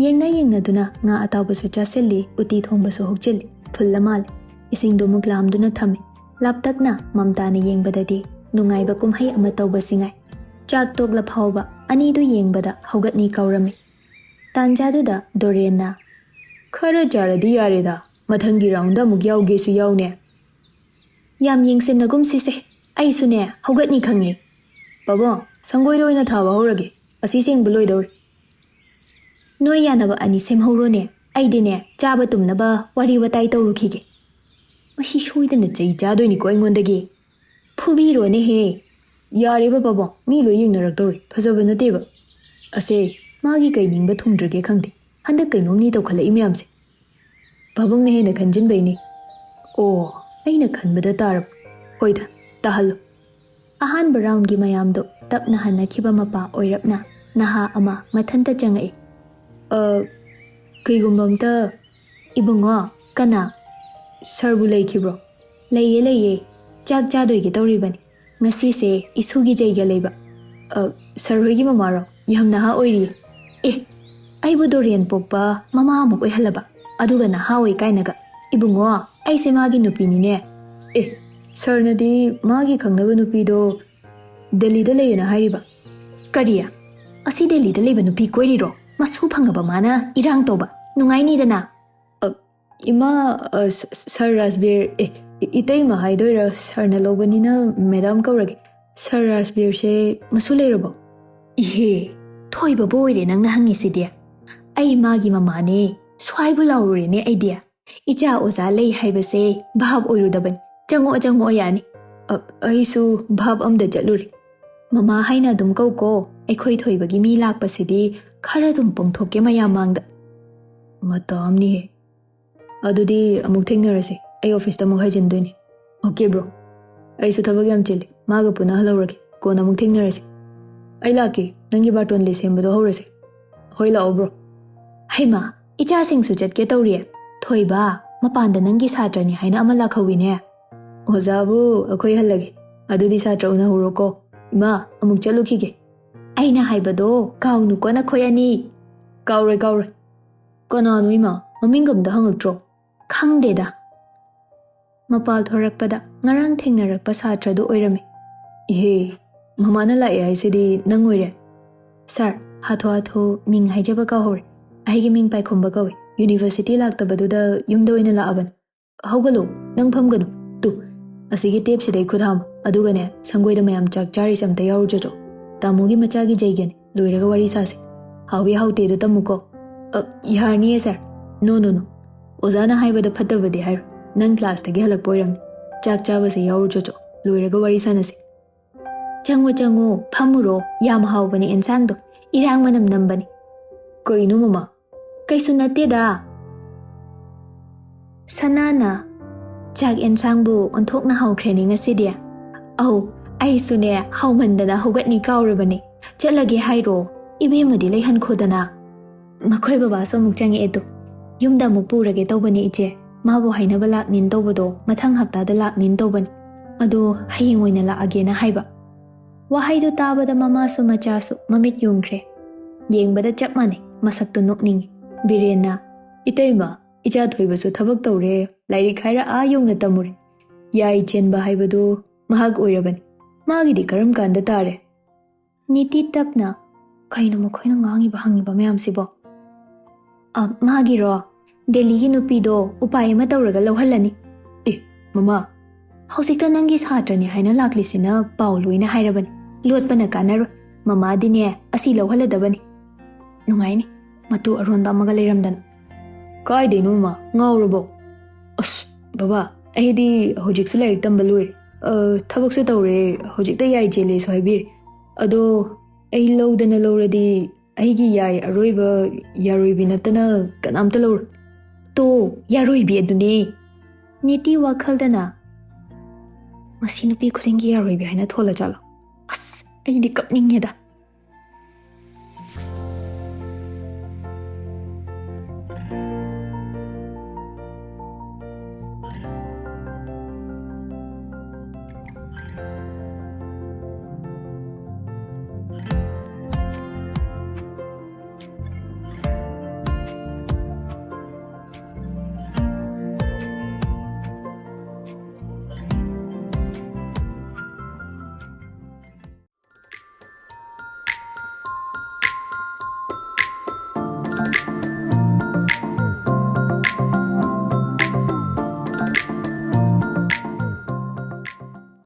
ꯌꯦꯡꯅ ꯌꯦꯡꯅꯗꯨꯅ ꯉꯥ ꯑꯇꯥꯎꯕꯁꯨ ꯆꯥꯁꯤꯜꯂꯤ, ꯎꯇꯤ ꯊꯣꯡꯕꯁꯨ ꯍꯨꯛꯆꯤꯜꯂꯤ, ꯐꯨꯜꯂ ꯃꯥꯜꯂꯦ꯫ ꯏꯁꯤꯡꯗꯨ ꯑꯃꯨꯛ ꯂꯥꯝꯗꯨꯅ ꯊꯝꯃꯤ꯫ ꯂꯥꯞꯇꯛꯅ ꯃꯝꯇꯥꯅ ꯌꯦꯡꯕꯗꯗꯤ ꯅꯨꯡꯉꯥꯏꯕ ꯀꯨꯝꯍꯩ ꯑꯃ ꯇꯧꯕꯁꯤ ꯉꯥꯏ꯫ ꯆꯥꯛ ꯇꯣꯛꯂ ꯐꯥꯎꯕ ꯑꯅꯤꯗꯨ ꯌꯦꯡꯕꯗ ꯍꯧꯒꯠꯅꯤ ꯀꯥꯎꯔꯝꯃꯤ꯫ ꯇꯥꯟꯖꯥꯗꯨꯗ ꯗꯣꯔꯦꯟꯅ, "ꯈꯔ ꯆꯥꯔꯗꯤ ꯌꯥꯔꯦꯗ, ꯃꯊꯪꯒꯤ round ꯑꯃꯨꯛ ꯌꯥꯎꯒꯦꯁꯨ ꯌꯥꯎꯅꯦ꯫" "ꯌꯥꯝ ꯌꯦꯡꯁꯤꯟꯅꯒꯨꯝꯁꯤꯁꯦ, ꯑꯩꯁꯨꯅꯦ ꯍꯧꯒꯠꯅꯤ ꯈꯪꯉꯦ꯫ ꯄꯥꯕꯨꯡ, ꯁꯪꯒꯣꯏꯗ ꯑꯣꯏꯅ ꯊꯥꯕ ꯍꯧꯔꯒꯦ, ꯑꯁꯤ ꯁꯦꯡꯕ ꯂꯣꯏꯗꯧꯔꯦ꯫" "ꯅꯣꯏ ꯌꯥꯅꯕ ꯑꯅꯤ ꯁꯦꯝꯍꯧꯔꯣꯅꯦ, ꯑꯩꯗꯤꯅꯦ ꯆꯥꯕ ꯇꯨꯝꯅꯕ ꯋꯥꯔꯤ ꯋꯥꯇꯥꯏ ꯇꯧꯔꯨꯈꯤꯒꯦ꯫" "ꯃꯁꯤ ꯁꯣꯏꯗꯅ ꯆꯩ ꯆꯥꯗꯣꯏꯅꯤꯀꯣ ꯑꯩꯉꯣꯟꯗꯒꯤ꯫" ꯐꯨꯕꯤꯔꯣꯅꯦꯍꯦ꯫ ꯌꯥꯔꯦꯕ ꯄꯥꯕꯨꯡ, ꯃꯤ ꯂꯣꯏ ꯌꯦꯡꯅꯔꯛꯇꯧꯔꯦ, ꯐꯖꯕ ꯅꯠꯇꯦꯕ꯫ ꯑꯁꯦ, ꯃꯥꯒꯤ ꯀꯩ ꯅꯤꯡꯕ ꯊꯨꯡꯗ꯭ꯔꯒꯦ ꯈꯪꯗꯦ꯫ ꯍꯟꯗꯛ ꯀꯩꯅꯣꯝꯅꯤ ꯇꯧꯈꯠꯂꯛꯏ ꯃꯌꯥꯝꯁꯦ꯫ ꯄꯥꯕꯨꯡꯅ ꯍꯦꯟꯅ ꯈꯟꯖꯤꯟꯕꯩꯅꯤ꯫ ꯑꯣ, ꯑꯩꯅ ꯈꯟꯕꯗ ꯇꯥꯔꯕ꯫ ꯍꯣꯏꯗ, ꯇꯥꯍꯜꯂꯣ꯫ ꯑꯍꯥꯟꯕ ꯔꯥꯎꯟꯒꯤ ꯃꯌꯥꯝꯗꯣ ꯇꯞꯅ ꯍꯟꯅꯈꯤꯕ ꯃꯄꯥ ꯑꯣꯏꯔꯞꯅ ꯅꯍꯥ ꯑꯃ ꯃꯊꯟꯇ ꯆꯪꯉꯛꯏ꯫ "ꯑ, ꯀꯩꯒꯨꯝꯕ ꯑꯝꯇ, ꯏꯕꯨꯡꯉꯣ, ꯀꯅꯥ? ꯁꯔꯕꯨ ꯂꯩꯈꯤꯕ꯭ꯔꯣ?" "ꯂꯩꯌꯦ, ꯂꯩꯌꯦ꯫ ꯆꯥꯛ ꯆꯥꯗꯣꯏꯒꯦ ꯇꯧꯔꯤꯕꯅꯤ꯫ ꯉꯁꯤꯁꯦ ꯏꯁꯨꯒꯤ ꯖꯩꯒ ꯂꯩꯕ꯫" "ꯑ, ꯁꯔ ꯍꯣꯏꯒꯤ ꯃꯃꯥꯔꯣ? ꯌꯥꯝ ꯅꯍꯥ ꯑꯣꯏꯔꯤꯌꯦ꯫" "ꯑꯦ, ꯑꯩꯕꯨ ꯗꯣꯔꯤꯌꯟ ꯄꯣꯛꯄ ꯃꯃꯥ ꯑꯃꯨꯛ ꯑꯣꯏꯍꯜꯂꯕ? ꯑꯗꯨꯒ ꯅꯍꯥ ꯑꯣꯏ ꯀꯥꯏꯅꯒ꯫ ꯏꯕꯨꯡꯉꯣ, ꯑꯩꯁꯦ ꯃꯥꯒꯤ ꯅꯨꯄꯤꯅꯤꯅꯦ꯫" "ꯑꯦ, ꯁꯔꯅꯗꯤ ꯃꯥꯒꯤ ꯈꯪꯅꯕ ꯅꯨꯄꯤꯗꯣ ꯗꯦꯜꯂꯤꯗ ꯂꯩꯌꯦꯅ ꯍꯥꯏꯔꯤꯕ?" "ꯀꯔꯤ? ꯑꯁꯤ ꯗꯦꯜꯂꯤꯗ ꯂꯩꯕ ꯅꯨꯄꯤ ꯀꯣꯏꯔꯤꯔꯣ? ꯃꯁꯨ ꯐꯪꯉꯕ ꯃꯥꯅ ꯏꯔꯥꯡ ꯇꯧꯕ꯫ ꯅꯨꯡꯉꯥꯏꯅꯤꯗꯅ꯫" "ꯑ, ꯏꯃꯥ, ꯑ, ꯁ-, ꯁ-, ꯁꯔ ꯔꯥꯖꯕꯤꯔ, ꯑꯦ, ꯏ-, ꯏꯇꯩꯃ ꯍꯥꯏꯗꯣꯏꯔꯥ, ꯁꯔꯅ ꯂꯧꯕꯅꯤꯅ ꯃꯦꯗꯥꯝ ꯀꯧꯔꯒꯦ꯫ ꯁꯔ ꯔꯥꯖꯕꯤꯔꯁꯦ ꯃꯁꯨ ꯂꯩꯔꯕꯣ?" "ꯏꯍꯦ, ꯊꯣꯏꯕꯕꯨ ꯑꯣꯏꯔꯦ ꯅꯪꯅ ꯍꯪꯉꯤꯁꯤꯗꯤ꯫ ꯑꯩ ꯃꯥꯒꯤ ꯃꯃꯥꯅꯦ, ꯁ꯭ꯋꯥꯏꯕꯨ ꯂꯥꯎꯔꯨꯔꯦꯅꯦ ꯑꯩꯗꯤ꯫ ꯏꯆꯥ ꯑꯣꯖꯥ ꯂꯩ ꯍꯥꯏꯕꯁꯦ ꯚꯥꯞ ꯑꯣꯏꯔꯨꯗꯕꯅꯤ꯫ ꯆꯪꯉꯛꯑꯣ, ꯆꯪꯉꯛꯑꯣ, ꯌꯥꯅꯤ꯫" "ꯑ, ꯑꯩꯁꯨ ꯚꯥꯞ ꯑꯝꯗ ꯆꯠꯂꯨꯔꯦ꯫" "ꯃꯃꯥ ꯍꯥꯏꯅ ꯑꯗꯨꯝ ꯀꯧꯀꯣ, ꯑꯩꯈꯣꯏ ꯊꯣꯏꯕꯒꯤ ꯃꯤ ꯂꯥꯛꯄꯁꯤꯗꯤ ꯈꯔ ꯑꯗꯨꯝ ꯄꯣꯡꯊꯣꯛꯀꯦ ꯃꯌꯥꯝ ꯃꯥꯡꯗ꯫" "ꯃꯇꯥ ꯑꯃꯅꯤꯍꯦ꯫ ꯑꯗꯨꯗꯤ ꯑꯃꯨꯛ ꯊꯦꯡꯅꯔꯁꯤ, ꯑꯩ ꯑꯣꯐꯤꯁꯇ ꯑꯃꯨꯛ ꯍꯥꯏꯖꯤꯟꯗꯣꯏꯅꯤ꯫" "ꯑꯣꯀꯦ ꯕ꯭ꯔꯣ, ꯑꯩꯁꯨ ꯊꯕꯛ ꯌꯥꯝ ꯆꯤꯜꯂꯤ, ꯃꯥꯒ ꯄꯨꯟꯅ ꯍꯜꯍꯧꯔꯒꯦ, ꯀꯣꯟꯅ ꯑꯃꯨꯛ ꯊꯦꯡꯅꯔꯁꯤ꯫" "ꯑꯩ ꯂꯥꯛꯀꯦ, ꯅꯪꯒꯤ ꯕꯥꯔꯇꯣꯟ ꯂꯤꯁ ꯁꯦꯝꯕꯗꯣ ꯍꯧꯔꯁꯦ꯫" "ꯍꯣꯏ, ꯂꯥꯛꯑꯣ ꯕ꯭ꯔꯣ꯫" "ꯍꯩꯃꯥ, ꯏꯆꯥꯁꯤꯡꯁꯨ ꯆꯠꯀꯦ ꯇꯧꯔꯤꯌꯦ꯫ ꯊꯣꯏꯕ, ꯃꯄꯥꯟꯗ ꯅꯪꯒꯤ ꯁꯥꯇ꯭ꯔꯅꯤ ꯍꯥꯏꯅ ꯑꯃ ꯂꯥꯛꯍꯧꯋꯤꯅꯦ꯫" "ꯑꯣꯖꯥꯕꯨ ꯑꯩꯈꯣꯏ ꯍꯜꯂꯒꯦ, ꯑꯗꯨꯗꯤ ꯁꯥꯇ꯭ꯔ ꯎꯅꯍꯧꯔꯣꯀꯣ꯫ ꯏꯃꯥ, ꯑꯃꯨꯛ ꯆꯠꯂꯨꯈꯤꯒꯦ꯫" "ꯑꯩꯅ ꯍꯥꯏꯕꯗꯣ ꯀꯥꯎꯅꯨꯀꯣ ꯅꯈꯣꯏ ꯑꯅꯤ꯫" "ꯀꯥꯎꯔꯣꯏ, ꯀꯥꯎꯔꯣꯏ꯫" "ꯀꯅꯥꯅꯣ ꯏꯃꯥ? ꯃꯃꯤꯡꯒ ꯑꯝꯇ ꯍꯪꯉꯛꯇ꯭ꯔꯣ?" "ꯈꯪꯗꯦꯗ꯫" ꯃꯄꯥꯜ ꯊꯣꯔꯛꯄꯗ ꯉꯔꯥꯡ ꯊꯦꯡꯅꯔꯛꯄ ꯁꯥꯇ꯭ꯔꯗꯨ ꯑꯣꯏꯔꯝꯃꯤ꯫ "ꯏꯍꯦ, ꯃꯃꯥꯅ ꯂꯥꯛꯑꯦ ꯍꯥꯏꯁꯤꯗꯤ ꯅꯪ ꯑꯣꯏꯔꯦ꯫" "ꯁꯥꯔ, ꯍꯥꯊꯨ ꯍꯥꯊꯨ ꯃꯤꯡ ꯍꯥꯏꯖꯕ ꯀꯥꯎꯍꯧꯔꯦ꯫ ꯑꯩꯒꯤ ꯃꯤꯡ ꯄꯥꯏꯈꯣꯝꯕ ꯀꯧꯏ꯫ ꯌꯨꯅꯤꯚꯔꯁꯤꯇꯤ ꯂꯥꯛꯇꯕꯗꯨꯗ ꯌꯨꯝꯗ ꯑꯣꯏꯅ ꯂꯥꯛꯑꯕꯅꯤ꯫" "ꯍꯧꯒꯠꯂꯣ, ꯅꯪ ꯐꯝꯒꯅꯨ꯫ ꯇꯨ, ꯑꯁꯤꯒꯤ ꯇꯦꯞꯁꯤꯗ ꯑꯩ ꯈꯨꯠ ꯍꯥꯝꯃꯨ꯫ ꯑꯗꯨꯒꯅꯦ, ꯁꯪꯒꯣꯏꯗ ꯃꯌꯥꯝ ꯆꯥꯛ ꯆꯥꯔꯤꯁꯦ ꯑꯝꯇ ꯌꯥꯎꯔꯨ ꯆꯣꯆꯣ꯫ ꯇꯥꯃꯣꯒꯤ ꯃꯆꯥꯒꯤ ꯖꯩꯒꯅꯤ꯫ ꯂꯣꯏꯔꯒ ꯋꯥꯔꯤ ꯁꯥꯁꯦ꯫ ꯍꯥꯎꯏ ꯍꯥꯎꯇꯦꯗꯣ ꯇꯝꯃꯨꯀꯣ꯫" "ꯑ, ꯌꯥꯔꯅꯤꯌꯦ ꯁꯥꯔ꯫" "ꯅꯣ, ꯅꯣ, ꯅꯣ꯫ ꯑꯣꯖꯥꯅ ꯍꯥꯏꯕꯗ ꯐꯠꯇꯕꯗꯤ ꯍꯥꯏꯔꯣ꯫ ꯅꯪ ꯀ꯭ꯂꯥꯁꯇꯒꯤ ꯍꯜꯂꯛꯄ ꯑꯣꯏꯔꯝꯅꯤ꯫ ꯆꯥꯛ ꯆꯥꯕꯁꯦ ꯌꯥꯎꯔꯨ ꯆꯣꯆꯣ꯫ ꯂꯣꯏꯔꯒ ꯋꯥꯔꯤ ꯁꯥꯟꯅꯁꯤ꯫ "ꯆꯪꯉꯣ, ꯆꯪꯉꯣ, ꯐꯝꯃꯨꯔꯣ꯫ ꯌꯥꯝ ꯍꯥꯎꯕꯅꯦ ꯑꯦꯟꯁꯥꯡꯗꯣ꯫ ꯏꯔꯥꯡ ꯃꯅꯝ ꯅꯝꯕꯅꯦ꯫" "ꯀꯩꯅꯣ ꯃꯃꯥ?" "ꯀꯩꯁꯨ ꯅꯠꯇꯦꯗ꯫ ꯁꯅꯥꯅ ꯆꯥꯛ ꯑꯦꯟꯁꯥꯡꯕꯨ ꯑꯣꯟꯊꯣꯛꯅ ꯍꯥꯎꯈ꯭ꯔꯦꯅꯦ ꯉꯁꯤꯗꯤ꯫" "ꯑꯧ, ꯑꯩꯁꯨꯅꯦ ꯍꯥꯎꯃꯟꯗꯅ ꯍꯧꯒꯠꯅꯤ ꯀꯥꯎꯔꯕꯅꯦ꯫ ꯆꯠꯂꯒꯦ ꯍꯥꯏꯔꯣ? ꯏꯕꯦꯝꯃꯗꯤ ꯂꯩꯍꯟꯈꯣꯗꯅ꯫" "ꯃꯈꯣꯏ ꯕꯕꯥꯁꯨ ꯑꯃꯨꯛ ꯆꯪꯉꯛꯑꯦ ꯇꯨ꯫ ꯌꯨꯝꯗ ꯑꯃꯨꯛ ꯄꯨꯔꯒꯦ ꯇꯧꯕꯅꯦ ꯏꯆꯦ꯫ ꯃꯥꯕꯨ ꯍꯥꯏꯅꯕ ꯂꯥꯛꯅꯤꯅ ꯇꯧꯕꯗꯣ ꯃꯊꯪ ꯍꯞꯇꯥꯗ ꯂꯥꯛꯅꯤꯅ ꯇꯧꯕꯅꯤ꯫ ꯑꯗꯣ ꯍꯌꯦꯡ ꯑꯣꯏꯅ ꯂꯥꯛꯑꯒꯦꯅ ꯍꯥꯏꯕ꯫" ꯋꯥꯍꯩꯗꯨ ꯇꯥꯕꯗ ꯃꯃꯥꯁꯨ ꯃꯆꯥꯁꯨ ꯃꯃꯤꯠ ꯌꯨꯡꯈ꯭ꯔꯦ꯫ ꯌꯦꯡꯕꯗ ꯆꯞ ꯃꯥꯟꯅꯩ, ꯃꯁꯛꯇꯨ ꯅꯣꯛꯅꯤꯡꯉꯤ꯫ ꯕꯤꯔꯦꯟꯅ, "ꯏꯇꯩꯃ, ꯏꯆꯥ ꯊꯣꯏꯕꯁꯨ ꯊꯕꯛ ꯇꯧꯔꯦ, ꯂꯥꯏꯔꯤꯛ ꯍꯥꯏꯔ ꯑꯥ ꯌꯧꯅ ꯇꯝꯃꯨꯔꯦ꯫ ꯌꯥꯏ ꯆꯦꯟꯕ ꯍꯥꯏꯕꯗꯨ ꯃꯍꯥꯛ ꯑꯣꯏꯔꯕꯅꯤ꯫ ꯃꯥꯒꯤꯗꯤ ꯀꯔꯝ ꯀꯥꯟꯗ ꯇꯥꯔꯦ?" ꯅꯤꯇꯤ ꯇꯞꯅ, "ꯀꯩꯅꯣ ꯃꯈꯣꯏꯅ ꯉꯥꯡꯉꯤꯕ ꯍꯪꯉꯤꯕ ꯃꯌꯥꯝꯁꯤꯕꯣ?" "ꯑ, ꯃꯥꯒꯤꯔꯣ? ꯗꯦꯜꯂꯤꯒꯤ ꯅꯨꯄꯤꯗꯣ ꯎꯄꯥꯏ ꯑꯃ ꯇꯧꯔꯒ ꯂꯧꯍꯜꯂꯅꯤ꯫" "ꯑꯦ, ꯃꯃꯥ!" "ꯍꯧꯖꯤꯛꯇ ꯅꯪꯒꯤ ꯁꯥꯇ꯭ꯔꯅꯤ ꯍꯥꯏꯅ ꯂꯥꯛꯂꯤꯁꯤꯅ ꯄꯥꯎ ꯂꯣꯏꯅ ꯍꯥꯏꯔꯕꯅꯤ꯫ ꯂꯣꯠꯄꯅ ꯀꯥꯟꯅꯔꯣꯏ꯫ ꯃꯃꯥꯗꯤꯅꯦ ꯑꯁꯤ ꯂꯧꯍꯜꯂꯗꯕꯅꯤ꯫ ꯅꯨꯡꯉꯥꯏꯅꯤ, ꯃꯇꯨ ꯑꯔꯣꯟꯕ ꯑꯃꯒ ꯂꯩꯔꯝꯗꯅ꯫" "ꯀꯥꯏꯗꯩꯅꯣ ꯃꯃꯥ? ꯉꯥꯎꯔꯕꯣ?" "ꯑꯁ, ꯕꯕꯥ, ꯑꯩꯗꯤ ꯍꯧꯖꯤꯛꯁꯨ ꯂꯥꯏꯔꯤꯛ ꯇꯝꯕ ꯂꯣꯏꯔꯦ꯫ ꯑ, ꯊꯕꯛꯁꯨ ꯇꯧꯔꯦ, ꯍꯧꯖꯤꯛꯇ ꯌꯥꯏ ꯆꯦꯜꯂꯦꯁꯨ ꯍꯥꯏꯕꯤꯔꯦ꯫ ꯑꯗꯣ ꯑꯩ ꯂꯧꯗꯅ ꯂꯧꯔꯗꯤ ꯑꯩꯒꯤ ꯌꯥꯏ ꯑꯔꯣꯏꯕ ꯌꯥꯔꯣꯏꯕꯤ ꯅꯠꯇꯅ ꯀꯅꯥꯝꯇ ꯂꯧꯔꯣꯏ꯫" "ꯇꯣ, ꯌꯥꯔꯣꯏꯕꯤ ꯑꯗꯨꯅꯦ꯫" ꯅꯤꯇꯤ ꯋꯥꯈꯜꯗꯅ, "ꯃꯁꯤ ꯅꯨꯄꯤ ꯈꯨꯗꯤꯡꯒꯤ ꯌꯥꯔꯣꯏꯕꯤ ꯍꯥꯏꯅ ꯊꯣꯜꯂ ꯆꯠꯂꯣ꯫ ꯑꯁ, ꯑꯩꯗꯤ ꯀꯞꯅꯤꯡꯉꯦꯗ꯫"